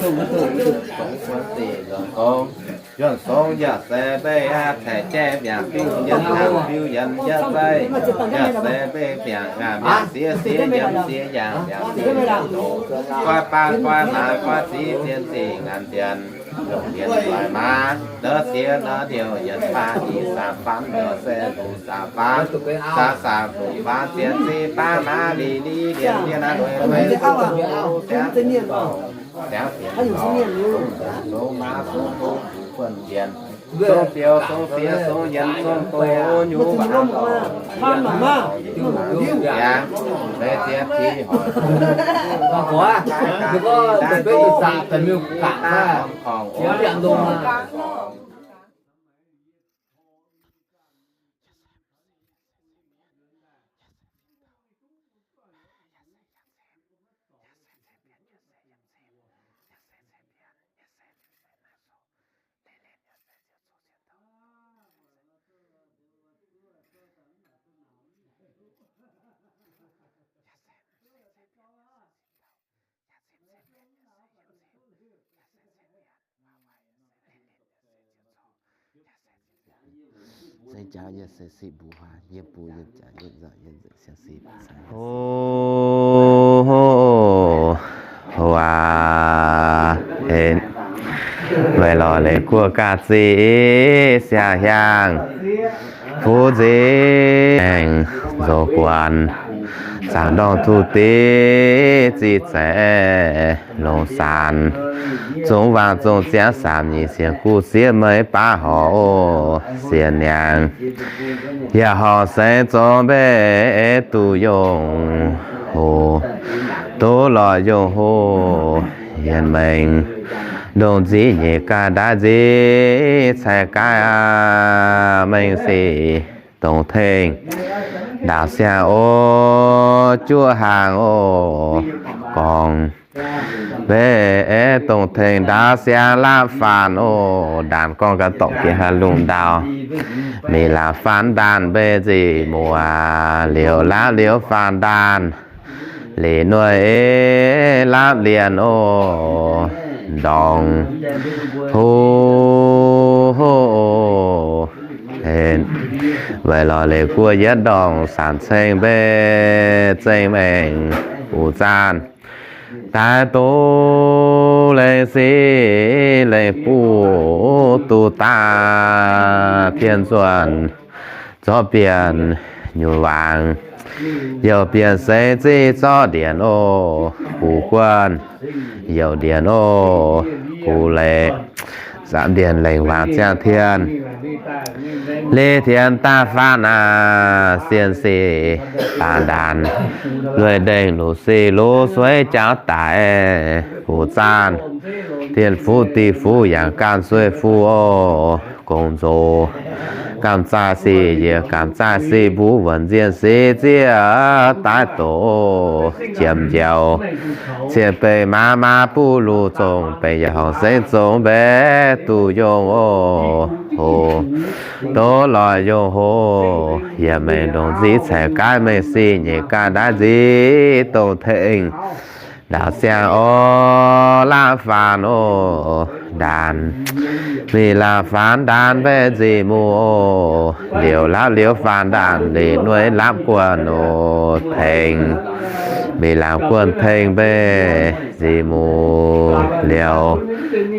song buonc ziepc nduonh song, nduonh song yaac se mbeih aqv, caic jaiv mbiaangc fiuv yienx, mbiaangc fiuv yienx yaac zeiv, yaac se mbeih mbiaangc aqv, mbiaangc siev, siev yienx, siev yaac mbiaangc siev yienx longc, goiv baan, goiv maaz, goiv ziv, zien zingh ngaanc dienx, longc dienx doic maaz, ndov siev, ndov ndiouh yienx baan, i saam faan, ndov se luc saam faan, saam saam luc faan, zien zingh baan maaz, li li lienh lienh aqv, lui lui siangx siangx fienx longc, song maaz song go guv buonv fienx, song biouv song siev, song yienx song go nyungc waac muonh, yaac maiv ziex qiv hoic song, Zengv jaax yie se siqv mbuo huaax, yie mbuo yie jaax yie nzauc yie nzengc siang siqv. O, huaax, weic lorz leiz guoqv gaax ziqc siang hiaangh, fuqv nzingh nzox guanx, zaangc ndorngh tuv div ziqc zaeqv longc saanx, zungv waangc zungv ziangv saamx nyic sienx guv siev meiv baav horc oc. Siex niangx yaac horc sengx zong mbeih duqv yungh hoc, duqv lorz yungh hoc yienx mengh, ndongc nziv nyeic gaaih ndaaiv nziv caix gaaix aqv. Mengh sic dongh tengx ndaauv siang oc, juov hnaangx oc, gorngv mbeih dongh tengx ndaauv siang laapv faanx oc. Ndaanx gorngv gaax dorngc jiex haaix lungh ndau, mingh laapv faanx ndaanh mbeih nzih muoz, liouc laapv liouv faanx ndaanh, lic nuoih laapv lienz oc, ndorngx huv hoc oc. Weic lorz leiz guoqv yietv ndorngh sanx ceng mbeih zengv maengc buc zaanh, daaih duqv lengh sic lengh buv duqv daaih tien nzuonx, zorqv bienh nyutc waangc, youc bienh seix ziqv zorqv ndienx oc, buv guonv youc ndienx oc, guv leiz zaapv ndienx lengc waangc ziangh tien, leiz tien daaih faanv aac, sien sic baac ndaanx, lueic ndengh luc sic luc sueiv jauv daic, buv zaanh, dien fuqv diuh fuqv yangh gaanh sueih fuqv oc, gong nzox gamh zaah sic yiec gamh zaah sic mbuv wuonc nzienh sic ziev daaih doqc, jiem njaaux cien bengh maaz maaz buv luc zongh bengh yaac horngc sengv zong mbaeqc duqv yungh oc. Hoc, doz lorz yungh hoc, yietc mengh ndongc nziv caix gaaix mengh sic nyeic gaaih ndaaiv nziv dongh tengx ndaauv siang orv laapv faanx oc. ndaanh. Mingh laanh faanx ndaanh mbaeqc nziex muoz oc, liouc laauv liouv faanx ndaanh liuz nuaix laapv guonh oc, tengx. Mingh laapv guonh tengx mbaeqc nziex muoz liouc,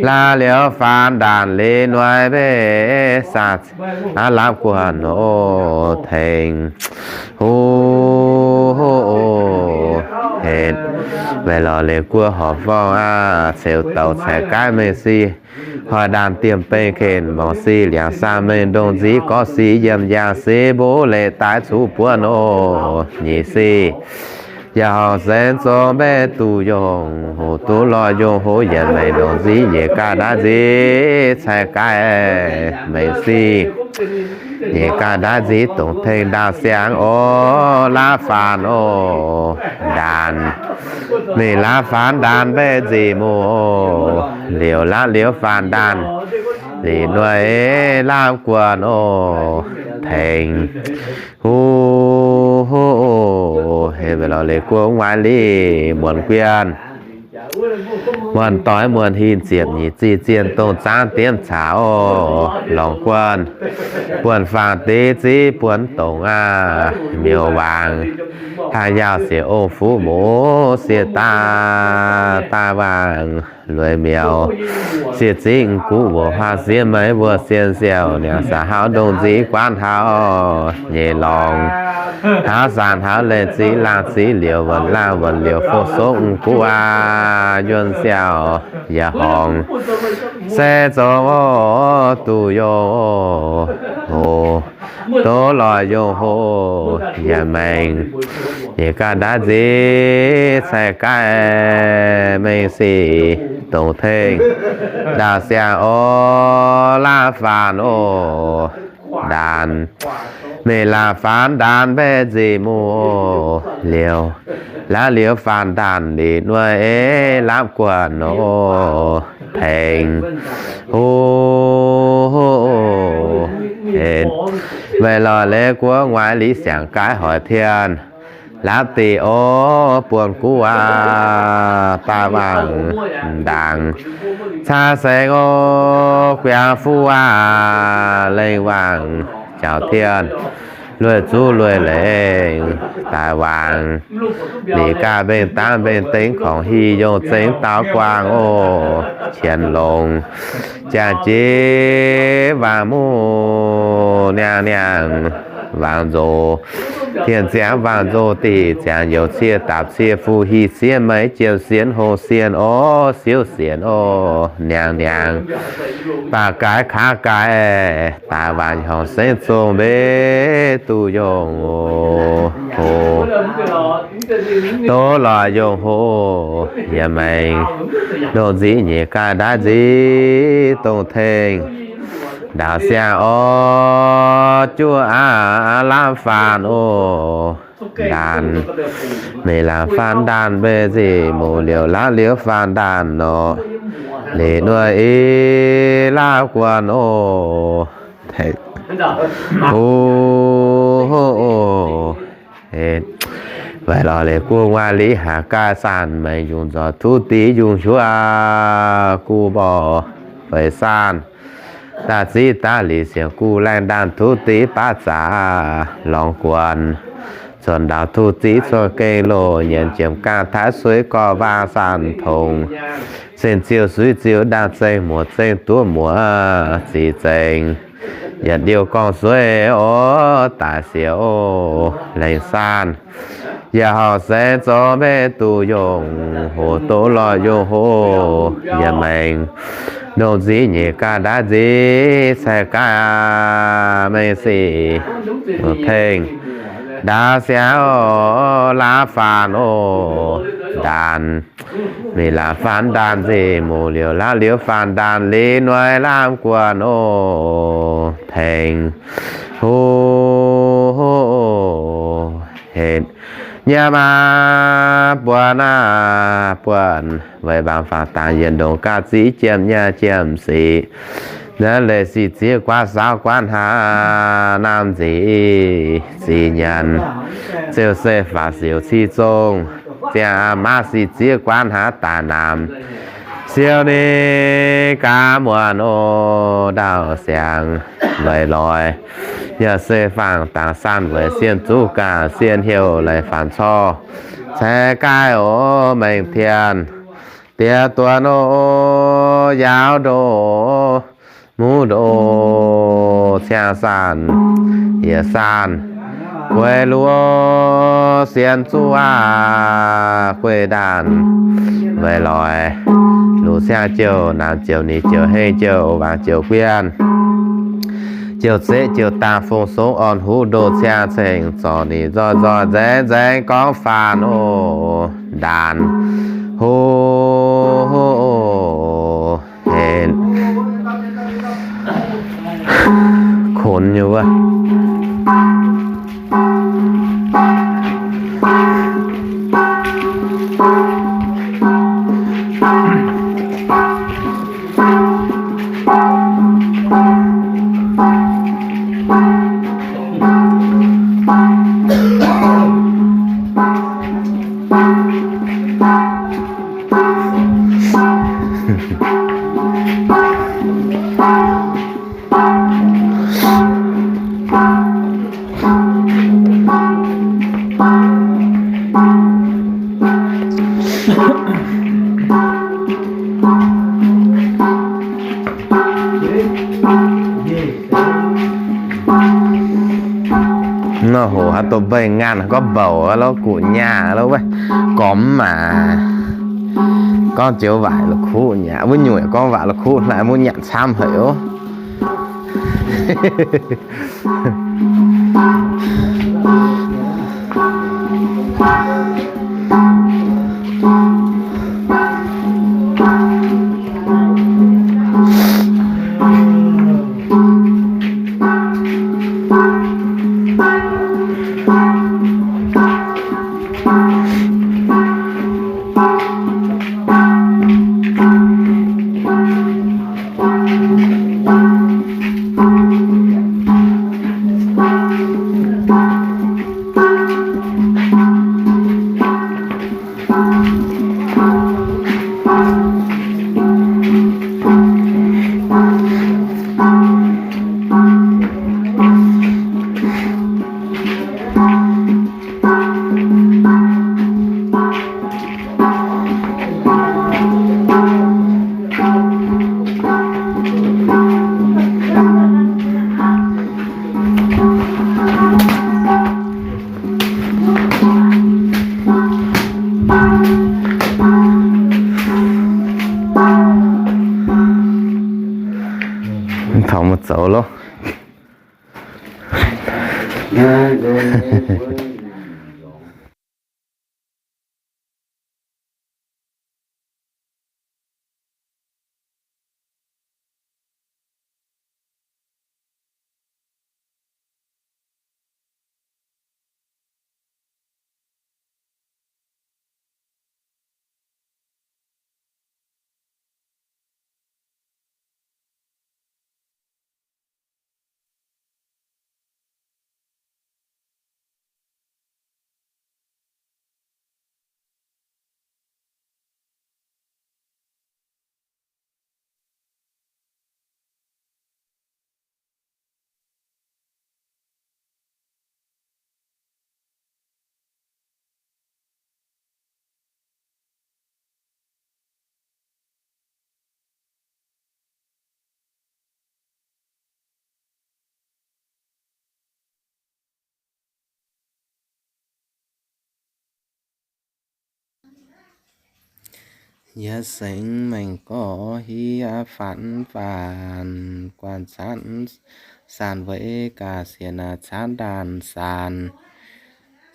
laauv liouv faanx ndaanh liuz nuaix mbaeqc saah aav laapv guonh oc, tengx. Huv, huv, huv, hec. Weic lorz leiz guoqv horpc forng aav, ceux douc caux gaaiv mengh sic, hnoi ndaanh diemh beng ken morc sic, liangx saah mengh ndongh nziv gorngv sic, yiem yaangh sic mbuo leiz daaih zuqc buonv oc, nyic sic. Yaac horngc seix zong mbaeqc duqv yungh hoc, duqv lorh yungh hoc, yietc mengh ndongh nziv nyeic gaax ndaaiv nziv caux gaaiv mengh sic. Nyeic gaax ndaaiv nziv dongh tengx ndaauh siangx oc, laauv faanx oc, ndaanh. Mingh laauv faanx ndaanh mbaeqc nziex muoz oc, liouc laauv liouv faanx ndaanh liuz nuaix laapv guonh oc, tengx. Huv, huv, oc, hec. Weic lorz leiz guoqv nguaaiv liqc muonc guian, muonc doix muonc hinh ziepc nyeic zih zienh dongh zaangv diemv caux oc, lorngx guonh, buonv faang deix ziv buonv dongc aav, miuc waangc hnangv yaauh siec ong fuqv muoz sieqv daav, daav waangc lueic miuc, sieqv zingv guv wuoqc huaav sieqv meix wuov sien siouc, niangx saah hauv ndongh nziv guaanv hauv nyei lorngx, hauv saanh hauv leiz ziv laangh ziv liouc, wuonc laangh wuonc liouc fong songv guv aav, yuonh siouc yaac horngc se zong oc, duqv yungh oc, doz lorh yungh hoc, yietc mengh nyeic gaax ndaaiv nziv caux gaaiv mengh sic, dongh tengx ndaauh siangx oc, laauv faanx oc, ndaanh. Mingh laauv faanx ndaanh mbaeqc nziex muoz oc, liouc laauv liouv faanx ndaanh liuz nuaix laapv guonh oc, tengx. Huv, huv, oc, hec. Weic lorz leiz guoqv nguaaiv liqc siangx gaaiv hoic tien, laapv diqc oc, buonv guv aav, daaih waangc ndaangc, caa sengx oc, guiangx fuqv aav, lengh waangc jaux tien, lueic zuqv lueic lengh daaih waangc, liqc gaax mbenc dangv mbenc dengx, korngc hieh yongh zengx daaux guangc oc, qienx longx jangx jiex waangc muv niangh niangh, waangc nzox tien ziangx waangc nzox diqc ziangx youz ciev dapc ciev fuqv hieh ciev meix jiem sienx hongh sienx oc, siouv sienx oc, niangh niangh, baac gaaix kaav gaaix daaih waangc horngc sengv zong mbeqc duqv yungh oc, hoc, doz lorh yungh hoc, yietc mengh ndongh nziv nyeic gaax ndaaiv nziv dongh tengx ndaauh siangx oc, juov aav laauv faanx oc, ndaanh. Mingh laauv faanx ndaanh mbaeqc nziex muoz, liouc laauv liouv faanx ndaanh nor, liuz nuaix i laauv guonh oc, tengx. Huv, oc, weic lorz leiz guoqv nguaaiv liqc haaix gaaix saanh maengx yungh nzoih tuv div yungh hiuv aav, guv mborqv feix saanh daaih ziv daaih liqc sienx guv laengh ndaanh tuv div baav zaqc lorngx guonh, cuotv ndaauv tuv div cuotv gengh loz nyienx jiemx gaangh taaix suiv gorx waang saanh tongx, zengh ziouh suiv ziouh ndaangh zengh muoz zengh duqv muoz zic zengx, yietc liouh gorngv suiv oc, daic siouc oc, lengh saanh yaac horngc seix zong mbeqc duqv yungh hoc, doz lorh yungh hoc, yietc mengh ndongh nziv nyeic gaax ndaaiv nziv caux gaaiv mengh sic, tengx ndaauv siangx oc, laauv faanx oc, ndaanh. Mingh laauv faanx ndaanh nziex muoz, liouc laauv liouv faanx ndaanh liuz nuaix laamv guonh oc, tengx. Huv, huv, oc, hec. Nyiemv aav, buonv aav, buonv, weic mbaangx faaux dangx yietc ndongx gaax ziv jiemh nyaah jiemh sic. Naaiv leiz sic zieqv guaav saauv guaav hnangv naamh nzic zic nyanc, ziouc se faaux siouc cih zong ziangh aav, maav sic zieqv guaav hnangv daaih naamh. Siou ninh gaax muonc oc, ndaauv siangx weic loix, yaac se fangx dangx san weic sienh zuqv gaax sienh heuc leiz faanx corc, ceix gaih oc mengh tien, diex duonx oc, yaauv ndoh, muv ndoh, ciangv saanh, yietc saanh, gueix luoz sienx zuqv aac, gueiv ndaanh, weic loix, luc siang jouh, naamh jouh, nix jouh, hengh jouh, wangc jouh guian, jouh zeqv jouh daanh, fong songv orn huv ndoh ciang ceng, zorc ninh nzoih nzoih nzaeng nzaeng gorngv faanx oc, ndaanx, ho, ho, ho, hec, konx nyei wuov. Nor hoc haaix doqc mbeix ngaanh gorngv mbouc lo guqc nyaah lo wuov, gormx maah. Gorngv joux waaic la'kuqv nyaah, wuov nyungc gorngv waac la'kuqv hlaax, mbuo nyanc camv haic oc. Taux mbuo zoux loh. Yietc sengx maengx gorx hieh faanx faanx, guanh caatv saanh weic gaax sienx aac caatv ndaanh saanh.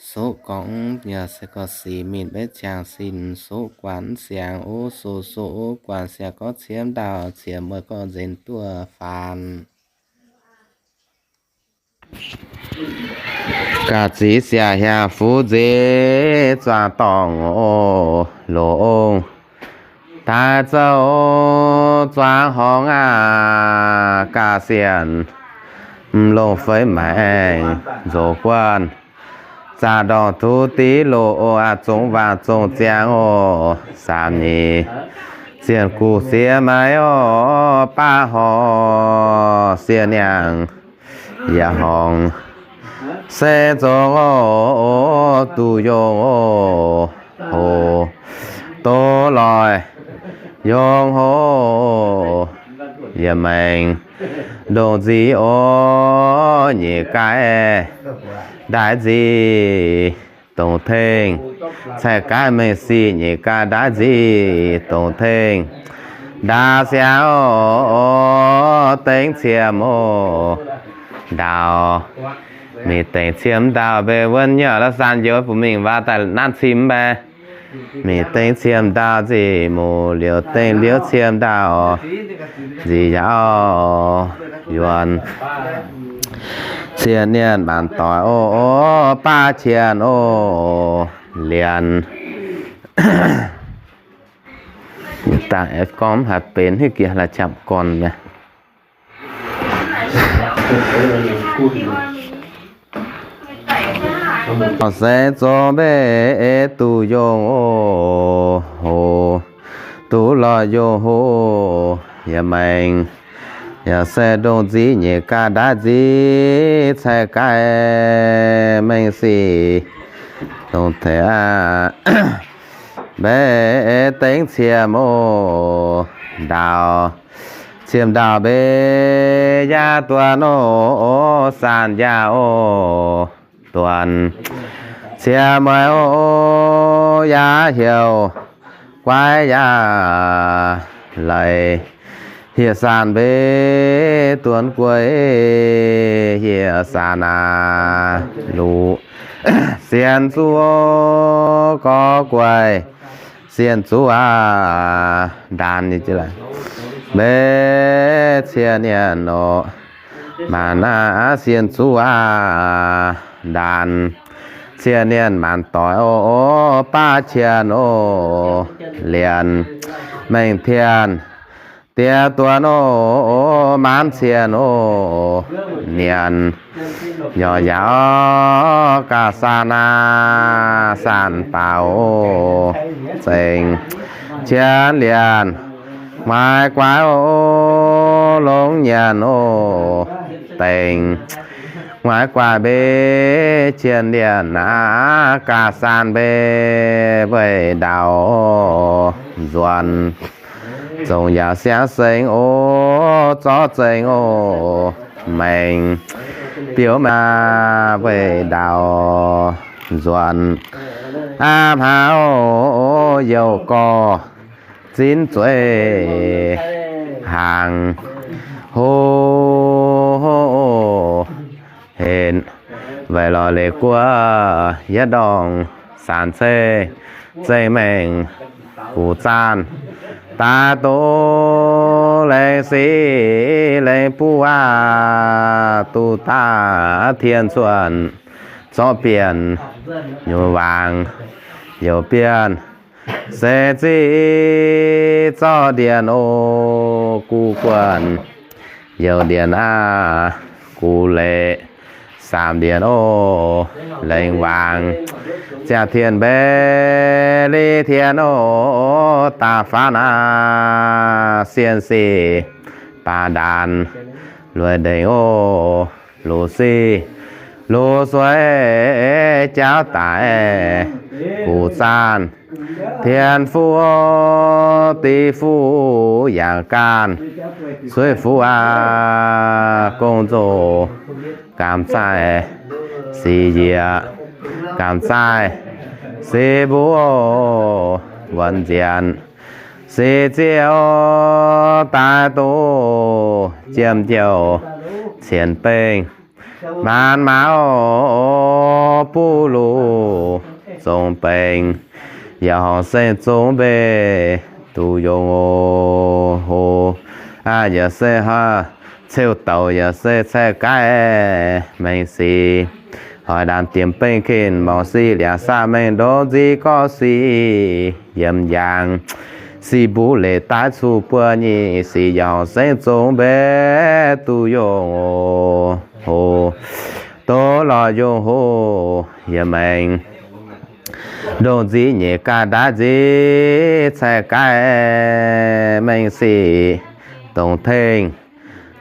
Soqv gorngv yaac se gorx sic mingh beiv ziangx sin, soqv guanh siangx o, soqv soqv o guanh siangx gorngv ciemv ndaauh, ciemv meih gorngv nzenc duqv faanx. Gaax zic siac hiaangx fuv nzeix zuangx dorngh oc, longc daaih zouv zuangx horngz aac, gaax sienx m'longh feix maengx nzox guanh, zaah ndorngx tuv div loh oc, aac zongx waangc zongx ziangx oc, saamx nyeic Dienh guv siex maiv oc, baav horc siex niangh, yaac horngc se zongx oc, duqv yongh oc, hoc, doz loic yongh hoc, yaac maengc ndongc nzic oc, nyeic gaaix ndaix nzic dongc tengx, caih gaaix mengh sic nyeic gaaix ndaix nzic dongc tengx, ndaauv siangx oc, dengv ciemx oc, ndaauh, mingh dengc ciemx ndaauh mbe wuonv nyei la'saan njoux bun mingh waac daaih nanv cim mbe. Mingh dengv ciemx ndaauh nzic muc liouc dengv liouc ciemx ndaauh nzic yaac yuonx. Cien nienh maanc doic oc, baav cien oc, lienc. Dangh aengx gorngv mv haih benx, hitv giex la'qapv gorn mi'aqv. Seix zongx mbe duqv yongh oc, hoc, duqv lorh yongh hoc, yaac maengc, yaac se ndongc nzic nyeic gaaix ndaix nzic caih gaaix mengh sic dongc tengx aqv. Mbe dengv ciemx oc, ndaauh, ciemx ndaauh mbe yaac duonx oc, saan yaac oc duonx. Ciemx mueiz oc yaac heuc guaiv yaac leiz, hieh saan mbe duonx guei, hieh saan aac luqc sienx zuqc oc, gorx guei sienx zuqc aqv, ndaanx mbe cien nienh oc, maanc aac sienx zuqc aqv, ndaanx. Cien nienh maanc doic oc, baav cien oc, lienc mengh tien diex duonx oc, maanc cien oc, nienc, yaac yaac gaax saan aac, saan baaux oc, zengx cien lienc, muaiz guaaix oc, longx nyanc oc, dengx muaiz guaaix mbe cien lienc aac, gaax saan mbe weih ndaauh nzuonx. Zongc yaac siangx sengx oc, zorqv zengx oc, maengx biouv maa weih ndaauh nzuonx. Aav hmaa oc, youh gorx zinv zueiz hnaangx, ho, henc weic lorz leiz guoqv yietv ndorngh, saanc cei zengh maengh guqc zaanh, daaih doz lengh sic lengh buv aqv, duqv daaih tien cuotv zorqv bienh nyungc wangc, youc bienh se zic zorqv ndienh oc, guv guonh youc ndienh aqv, guv leiz saamv ndienh oc, lengh wangc ziangh tien mbe li tien oc, da'faanh aqv, sien sic baac ndaanx lueic ndengc oc, luc sic luc sueiv jauv daic guqc zaanh, tien fuqv div fuqv yangh gaanh, sueiv fuqv aqv, gong-zoh gamh zaih sic yiec, gamh zaih sic mbuov wuonx nzienx, sic zieqv daaih doz jiem jouh cien bengh, maanc mauz buv luc zong bengh, yaac horngc seng zong mbe duqv yongh oc. Aa, yaac se haa, ceu douc yaac se caih gaaix mengh sic, hoic ndaamv diemx bengh kin morngx sic liangx saah mengh ndongc nzic gorx sic yiem yaangh, sic mbuv leiz daaih cuqv buo nyic sic, yaac horngc seng zong mbe duqv yongh oc. Hoc, doz lorh yongh hoc, yaac maengx Ndongc nziv nyeic ganh ndaaiv nziv caih gaaih, mengh sic dongh tengh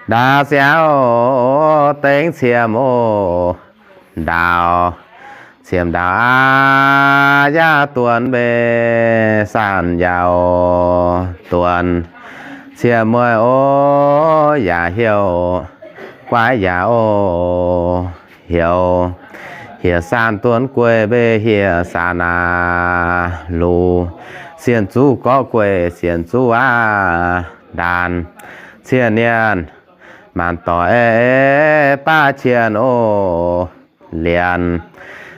ndaauv siangx oc, dengv ciemx oc, ndaauv, ciemx ndaauv aqv, yaac duonx mbeih, sanh yaac duonx ciemx mueiz oc, yaac heuc guaiv yaac oc, heuc hieh sanh duonx gueiv mbeih hieh sanh aac, luc sienh zuqv gorqv gueiv sienh zuqv aqv, ndaanx cien nienh maanc doic baav cien oc, lienz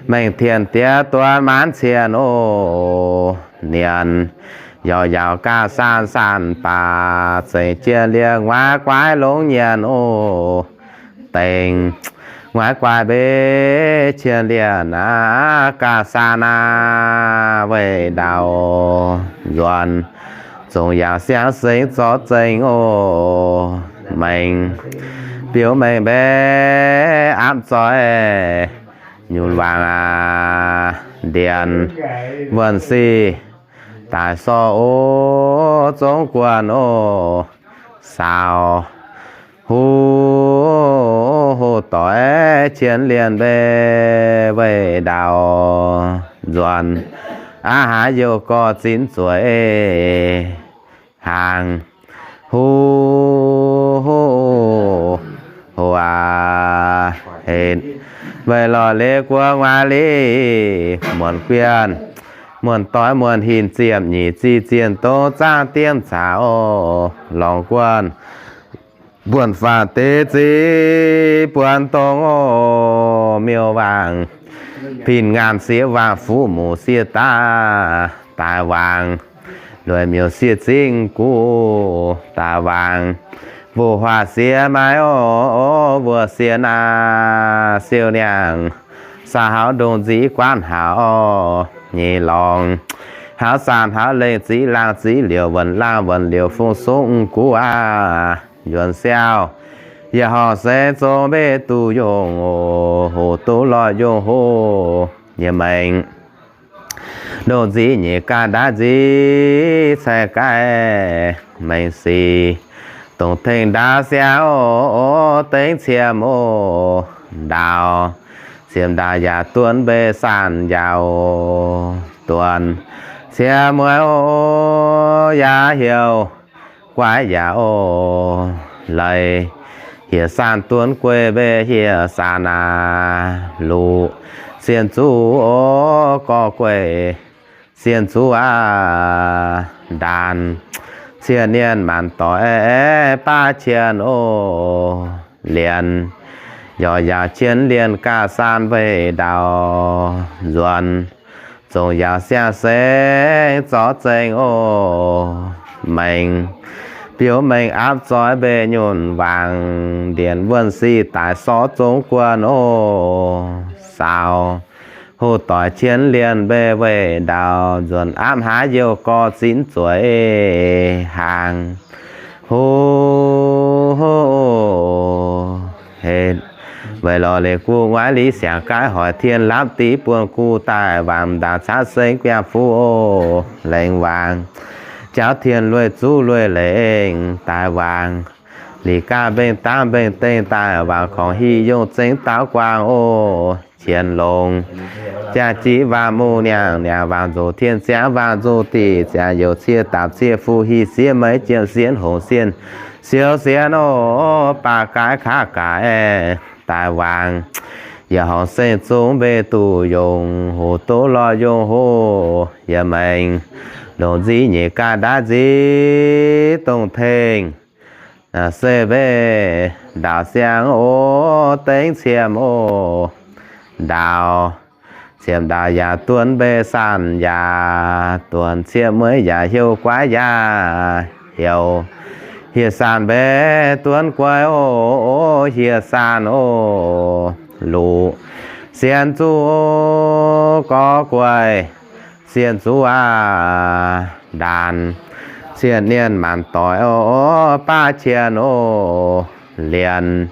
mengh tien diex duonx maanc cien oc, nienx yaac yaauc gaax sanh sanh baac zengc jien liemh nguaaiv guaiv longx nyienx oc, dengc nguaaiv guaiv mbeih cien liemh aqv, gaax sanh aac, weih ndaauv nzuonx zongc yaac siang-sengx zorqv zengx oc, mengh biouv mengh mbeih aapv zoih nyunc waangc aac, ndienx wuonh sic daaih sorc oc, zongv guonh oc, saaux huv hoc doic cien liemh mbeih weih ndaauv nzuonx aqv, haaix youh gorx zinx zueiz haangh huv hoc aac, hec weih lorz leiz guoqv nguaaiv lic, muonc guienh muonc doix muonc hinc ziepc nyeic zih zienh dongh zaangv diemv caux oc, lorngx guonh buonc faatv deix ziv buonc dongh oc, miuc-waangc pin ngaanc siev waangc fuqv muc siev daaih daaih waangc, lueic miuc siev zingv guv daaih waangc, mbuo huaax siev maiv oc, mbuo siev naaiv siou niangh, saa hauv ndongc nziv guaatv hauv nyei lorngx, hauv saan hauv lengh ziv laangh ziv liouc wuonc laangh wuonc liouc fungx sungv guv aac, yuonx siauv yaac horngc seix zong mbeih duqv yungh oc, hoc duqv lorh yungh hoc nyei maengc. Ndongc nziv nyeic ganh ndaaiv nziv caih gaaih, mengh sic dongh tengh ndaauv siangx oc, dengv ciemx oc, ndaauv, ciemx ndaauv yaac duonx mbeih sanh yaac duonx ciemx mueiz oc, yaac heuc guaiv yaac oc, leiz hieh sanh duonx gueiv mbeih hieh sanh aac, luc sienh zuqv oc, gorqv gueiv sienh zuqv aac, ndaanx cien nienh maanc doic baav cien oc, lienz yaac yaauc cien lienh gaax saan weih ndaauv nzuonx, zongc yaac siang-sengx zorqv zengx oc, mengh biouv mengh aapv zoih mbeih nyunc waangc, ndienx wuonh sic daaih sorc zong guonh oc, saaux hoc doic cien lienh mbeih weih ndaauv nzuonx aapv haaix youh gorx zinv zueiz haangh huv hoc hec weih lorz leiz guv nguaaiv lic siangx gaaix hoic tien lapv div buonc guv daaih waangc ndaauv caqv sengx biangh fuqv oc, lengc waangc jauv tien lueiz zuqv lueiz lengc daaih waangc, lic gaav mbengh dangv mbengh dengh daaih waangc korngc hic yongh zengx daaux guangc oc, qienx longx jaa jiv waangc mungh niangh niangh waangc nzoc tien ziangx waangc nzoc dic ziangx youc cie dapc cie fuqv hic siev meiv jiem sienh hongc sienh siou sienh oc, baac gaaix kaav gaaix daaih waangc, yaac horngc sengx zungv mbeih duqv yungh hoc duqv lorh yungh hoc, yaac maengx longc nziv nyeic ganh ndaaiv nziv dongh tengx se mbeih ndaauv siang oc, dengv ciemx oc, ndaauv ciemx ndaauv yaac duonx mbeih sanh yaac duonx ciemx mueiz yaac heuc guaiv yaac heuc hieh sanh mbeih duonx gueiv oc, hieh sanh oc, luc sienh zuqv gorx gueiv sienh zuqv aac, ndaanx cien nienh maanc doic oc, baav cien oc, lienz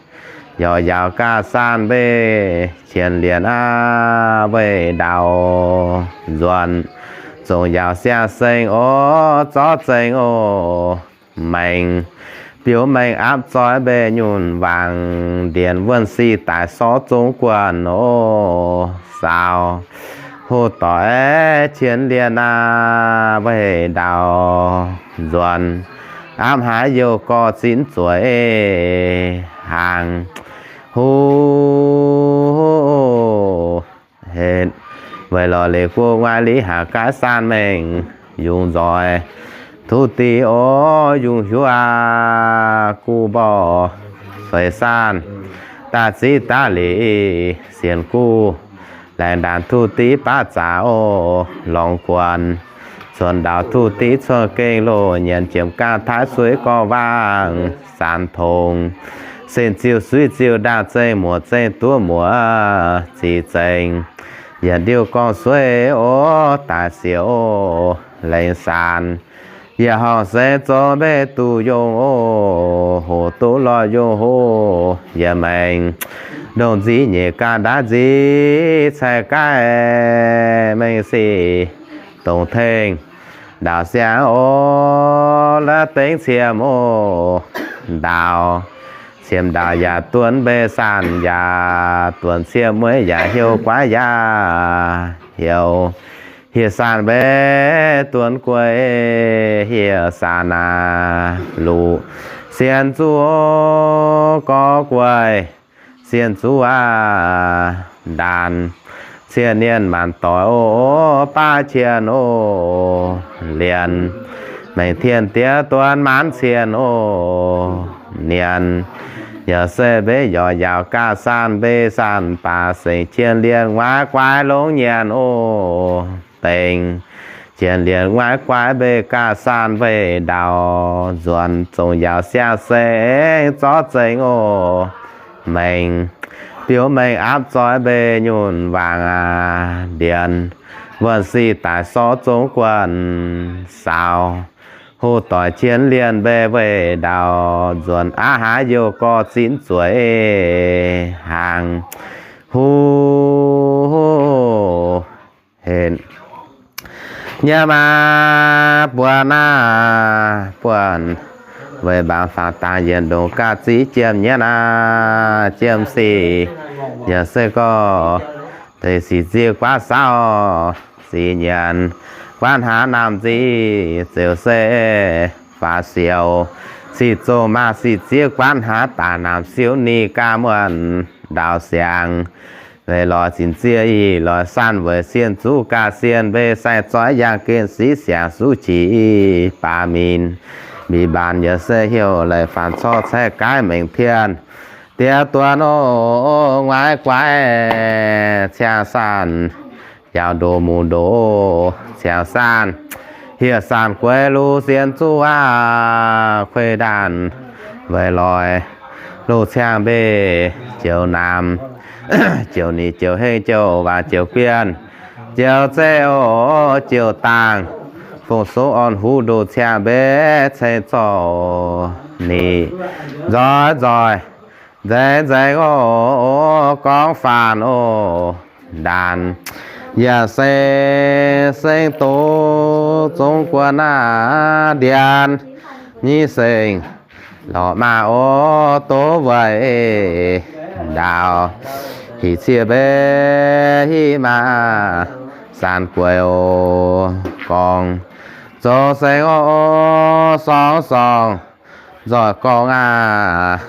Yaac yaauc gaav saanh mbeih qienx lienc aav, weih ndaauv nzuonx zongc yaauc siang-seng oc, zorqv zengx oc, maengx biouv maengx aapv zoih mbeih nyunc wangc, ndienx wuonh sic daaih sorv zong guanh oc, saaux hoc doic qienx lienc aav, weih ndaauv nzuonx aapv haaix youh gorx zinx zueiz hnaangx huv. Weic lorz leiz guv nguaaiv liv haaix gaaix saanh mengh yungz nzoih tuv div oc, yungz hiuv aav guv mborqv feix saanh daaih ziv daav lic sienx guv laengz ndaanx tuv div baav zaax oc, lorngx guonx cuonx ndaaux tuv div cuonx gengh loz nyienz jiemx gaangh taaix suiv gorngv waangc zanx tongx, sen ziuh suiv ziuh ndaangh zengh muoc zengh duqv muoc zic zengx yietc ndiuh gorngv suiv oc, daaih siouc oc, lengx saanx yietc horngc seix zoux mbeih duqv yongh oc, hoc duqv lorh yongh hoc yietc maengx ndongh nziv nyeic ganh ndaauv nziv caih gaaih mengh sic dongc tengx ndaauv siang oc, la'dengv ciemx oc, ndaauv ciemx ndaauv yaac duonv mbeih saanh, yaac duonv ciemx mueiz yaac heuc guaav yaac heuc hieh saanh mbeih duonv guei, hieh saanh aac luqc sien zuqv gorx guei, sien zuqc aac ndaanx cien nienh maanc doic oc, baav cien oc, lienx maengx tien diev duonv maanc cien oc, nienx yaac se mbeih yaac yaauc gaav saanh mbeih saanh baac sengx cien lienx nguaaiv guaaiv longx nyienx oc, dengx cien lienx nguaaiv guaaiv mbeih gaav saanh weih ndaauv nzuonx zongc yaauc siang-seng zorqv zengx oc, maengx biouv maengx aapv zoih mbeih nyunc wangc aac, ndienx wuonh sic daaih sorv zong guanh saaux hoc doic cien lienx mbeih weih ndaauv nzuonx aav haaix youh gorx zinv zueiz hnaangx huv. Hec nyei maa buonc aac, buonc weic mbaangx faangx dangx yietc ndongc gaax ziv jiem nyei aac, jiem sic yaac se gorx deix sic ziex guaav saauv sic nyanc guaav hnangv naamh nziv zeux se faaux sioux sic zoh maah sic ziex guaav hnangv daaih naamh siouv ni gaax muonh ndaauv siangx. Weic lorz zinh ziex ih lorz saanh weic sien zuqc gaax sien mbeih sai zoih yangh gen siqv siangx suqv qiex baac minc, mbic mbaanx yaac se heuc leiz faanx corc caeqv gaaiv maengx tien diev duonv oc, nguaaiv guaaiv ciangv saanh yaac ndoqc muc ndoqc ciangv saanh, hieh saanh gueix luv sien zuqv aac, kuei ndaanh weic loix loz ciangv mbeih joux naamx, joux nix joux hengh joux waac joux bienh joux zeiv oc, joux dangh fong sou orn huv ndoqc ciangv mbeih ceng zorc nix nzoih nzoih nzengc nzengc oc, gorngv faanx oc, ndaanx yaac se seng doz zong guon aac, ndienx nyei seng lorqc maah oc, doz weic ndaauv hic ciev mbeih hiv maah, saanh gueix oc, gorngv zoux seng oc, sorng sorng nzoih gorngv aac,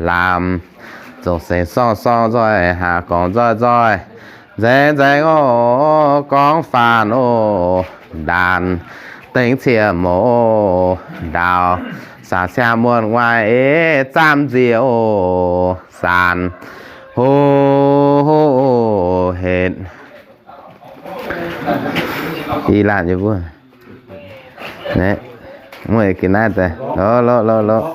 lamz zoux seng sorng sorng nzoih haac gorngv nzoih nzoih nzengc nzengc oc, gorngv faanx oc, ndaanx dengv ciev mouz ndaauv saah ciangv muonh nguaaiv eix zaamv nziex oc, saanh hoc hoc hec. Ih laanh yie mbuo, naaiv, muoz-doic ga'naaiv daaih, loz loz loz loz,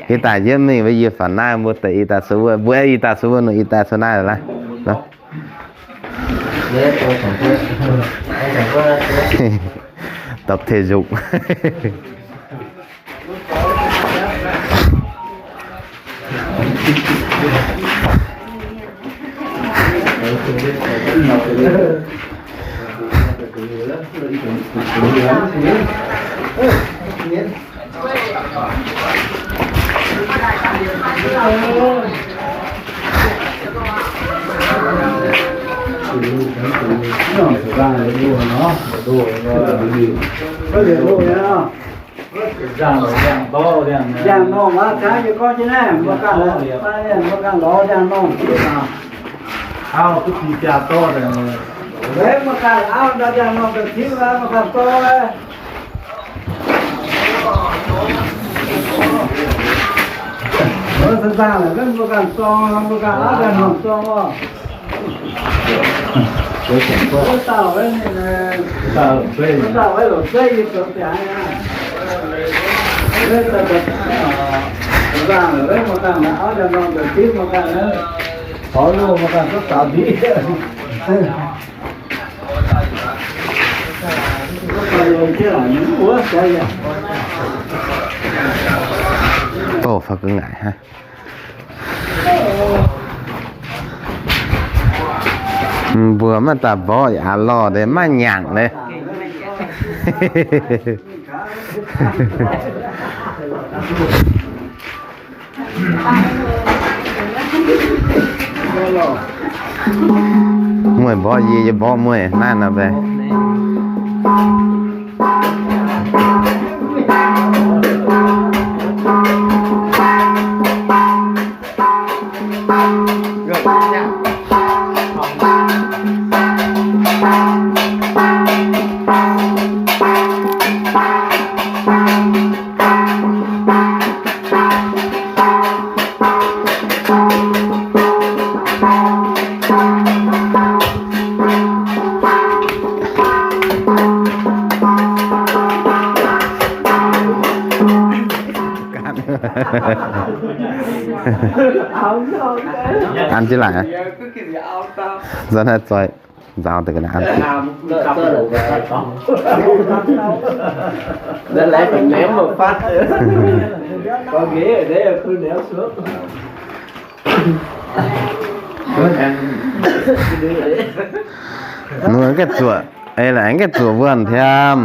ih daaih yiem mingh mbuo yie faaux naaiv mbuo deix ih daaih cuotv wuov, mbuo ih daaih cuotv wuov nor ih daaih cuotv naaiv laaix. Tập thể dục. Ndiangx-normh aqv, jangx yie gorngv jienv naaiv, mbuo ganh lorz, mbuo ganh lorz ndiangx-normh. Auv duqv biei jaa dorv daaih. Mbuo ganh auv ndau ndiangx-normh daaih tipv, mbuo ganh dorv. Mbuo se zaangh laaix, mbuo ganh dorng, mbuo ganh auv ndiangx-normh dorng oc. Wuov dauh wuov, wuov dauh wuov longc zeiv yie zoux ziangx aqv. Wuov dauh, zaangh laaix, mbuo ganh auv ndiangx-normh daaih tipv, mbuo ganh, taux loh mbuo ganh duqv daaux ndiev. Dov fai ga'ngaaic hnangv. Mbuo maiv daaih mborqv aqv, lorh deix maiv nyaangc leiz. Mueiz mborqv yie, yie mborqv mueiz naaiv nor mbaeqc. An jienv laaic aqv. Nzauh naaiv zoih nzaaux deix ga'naaiv an jienv. Ninh mbuo gaengh zuoqc, ei laaix aengx gaengh zuoqc wuonh thiamv.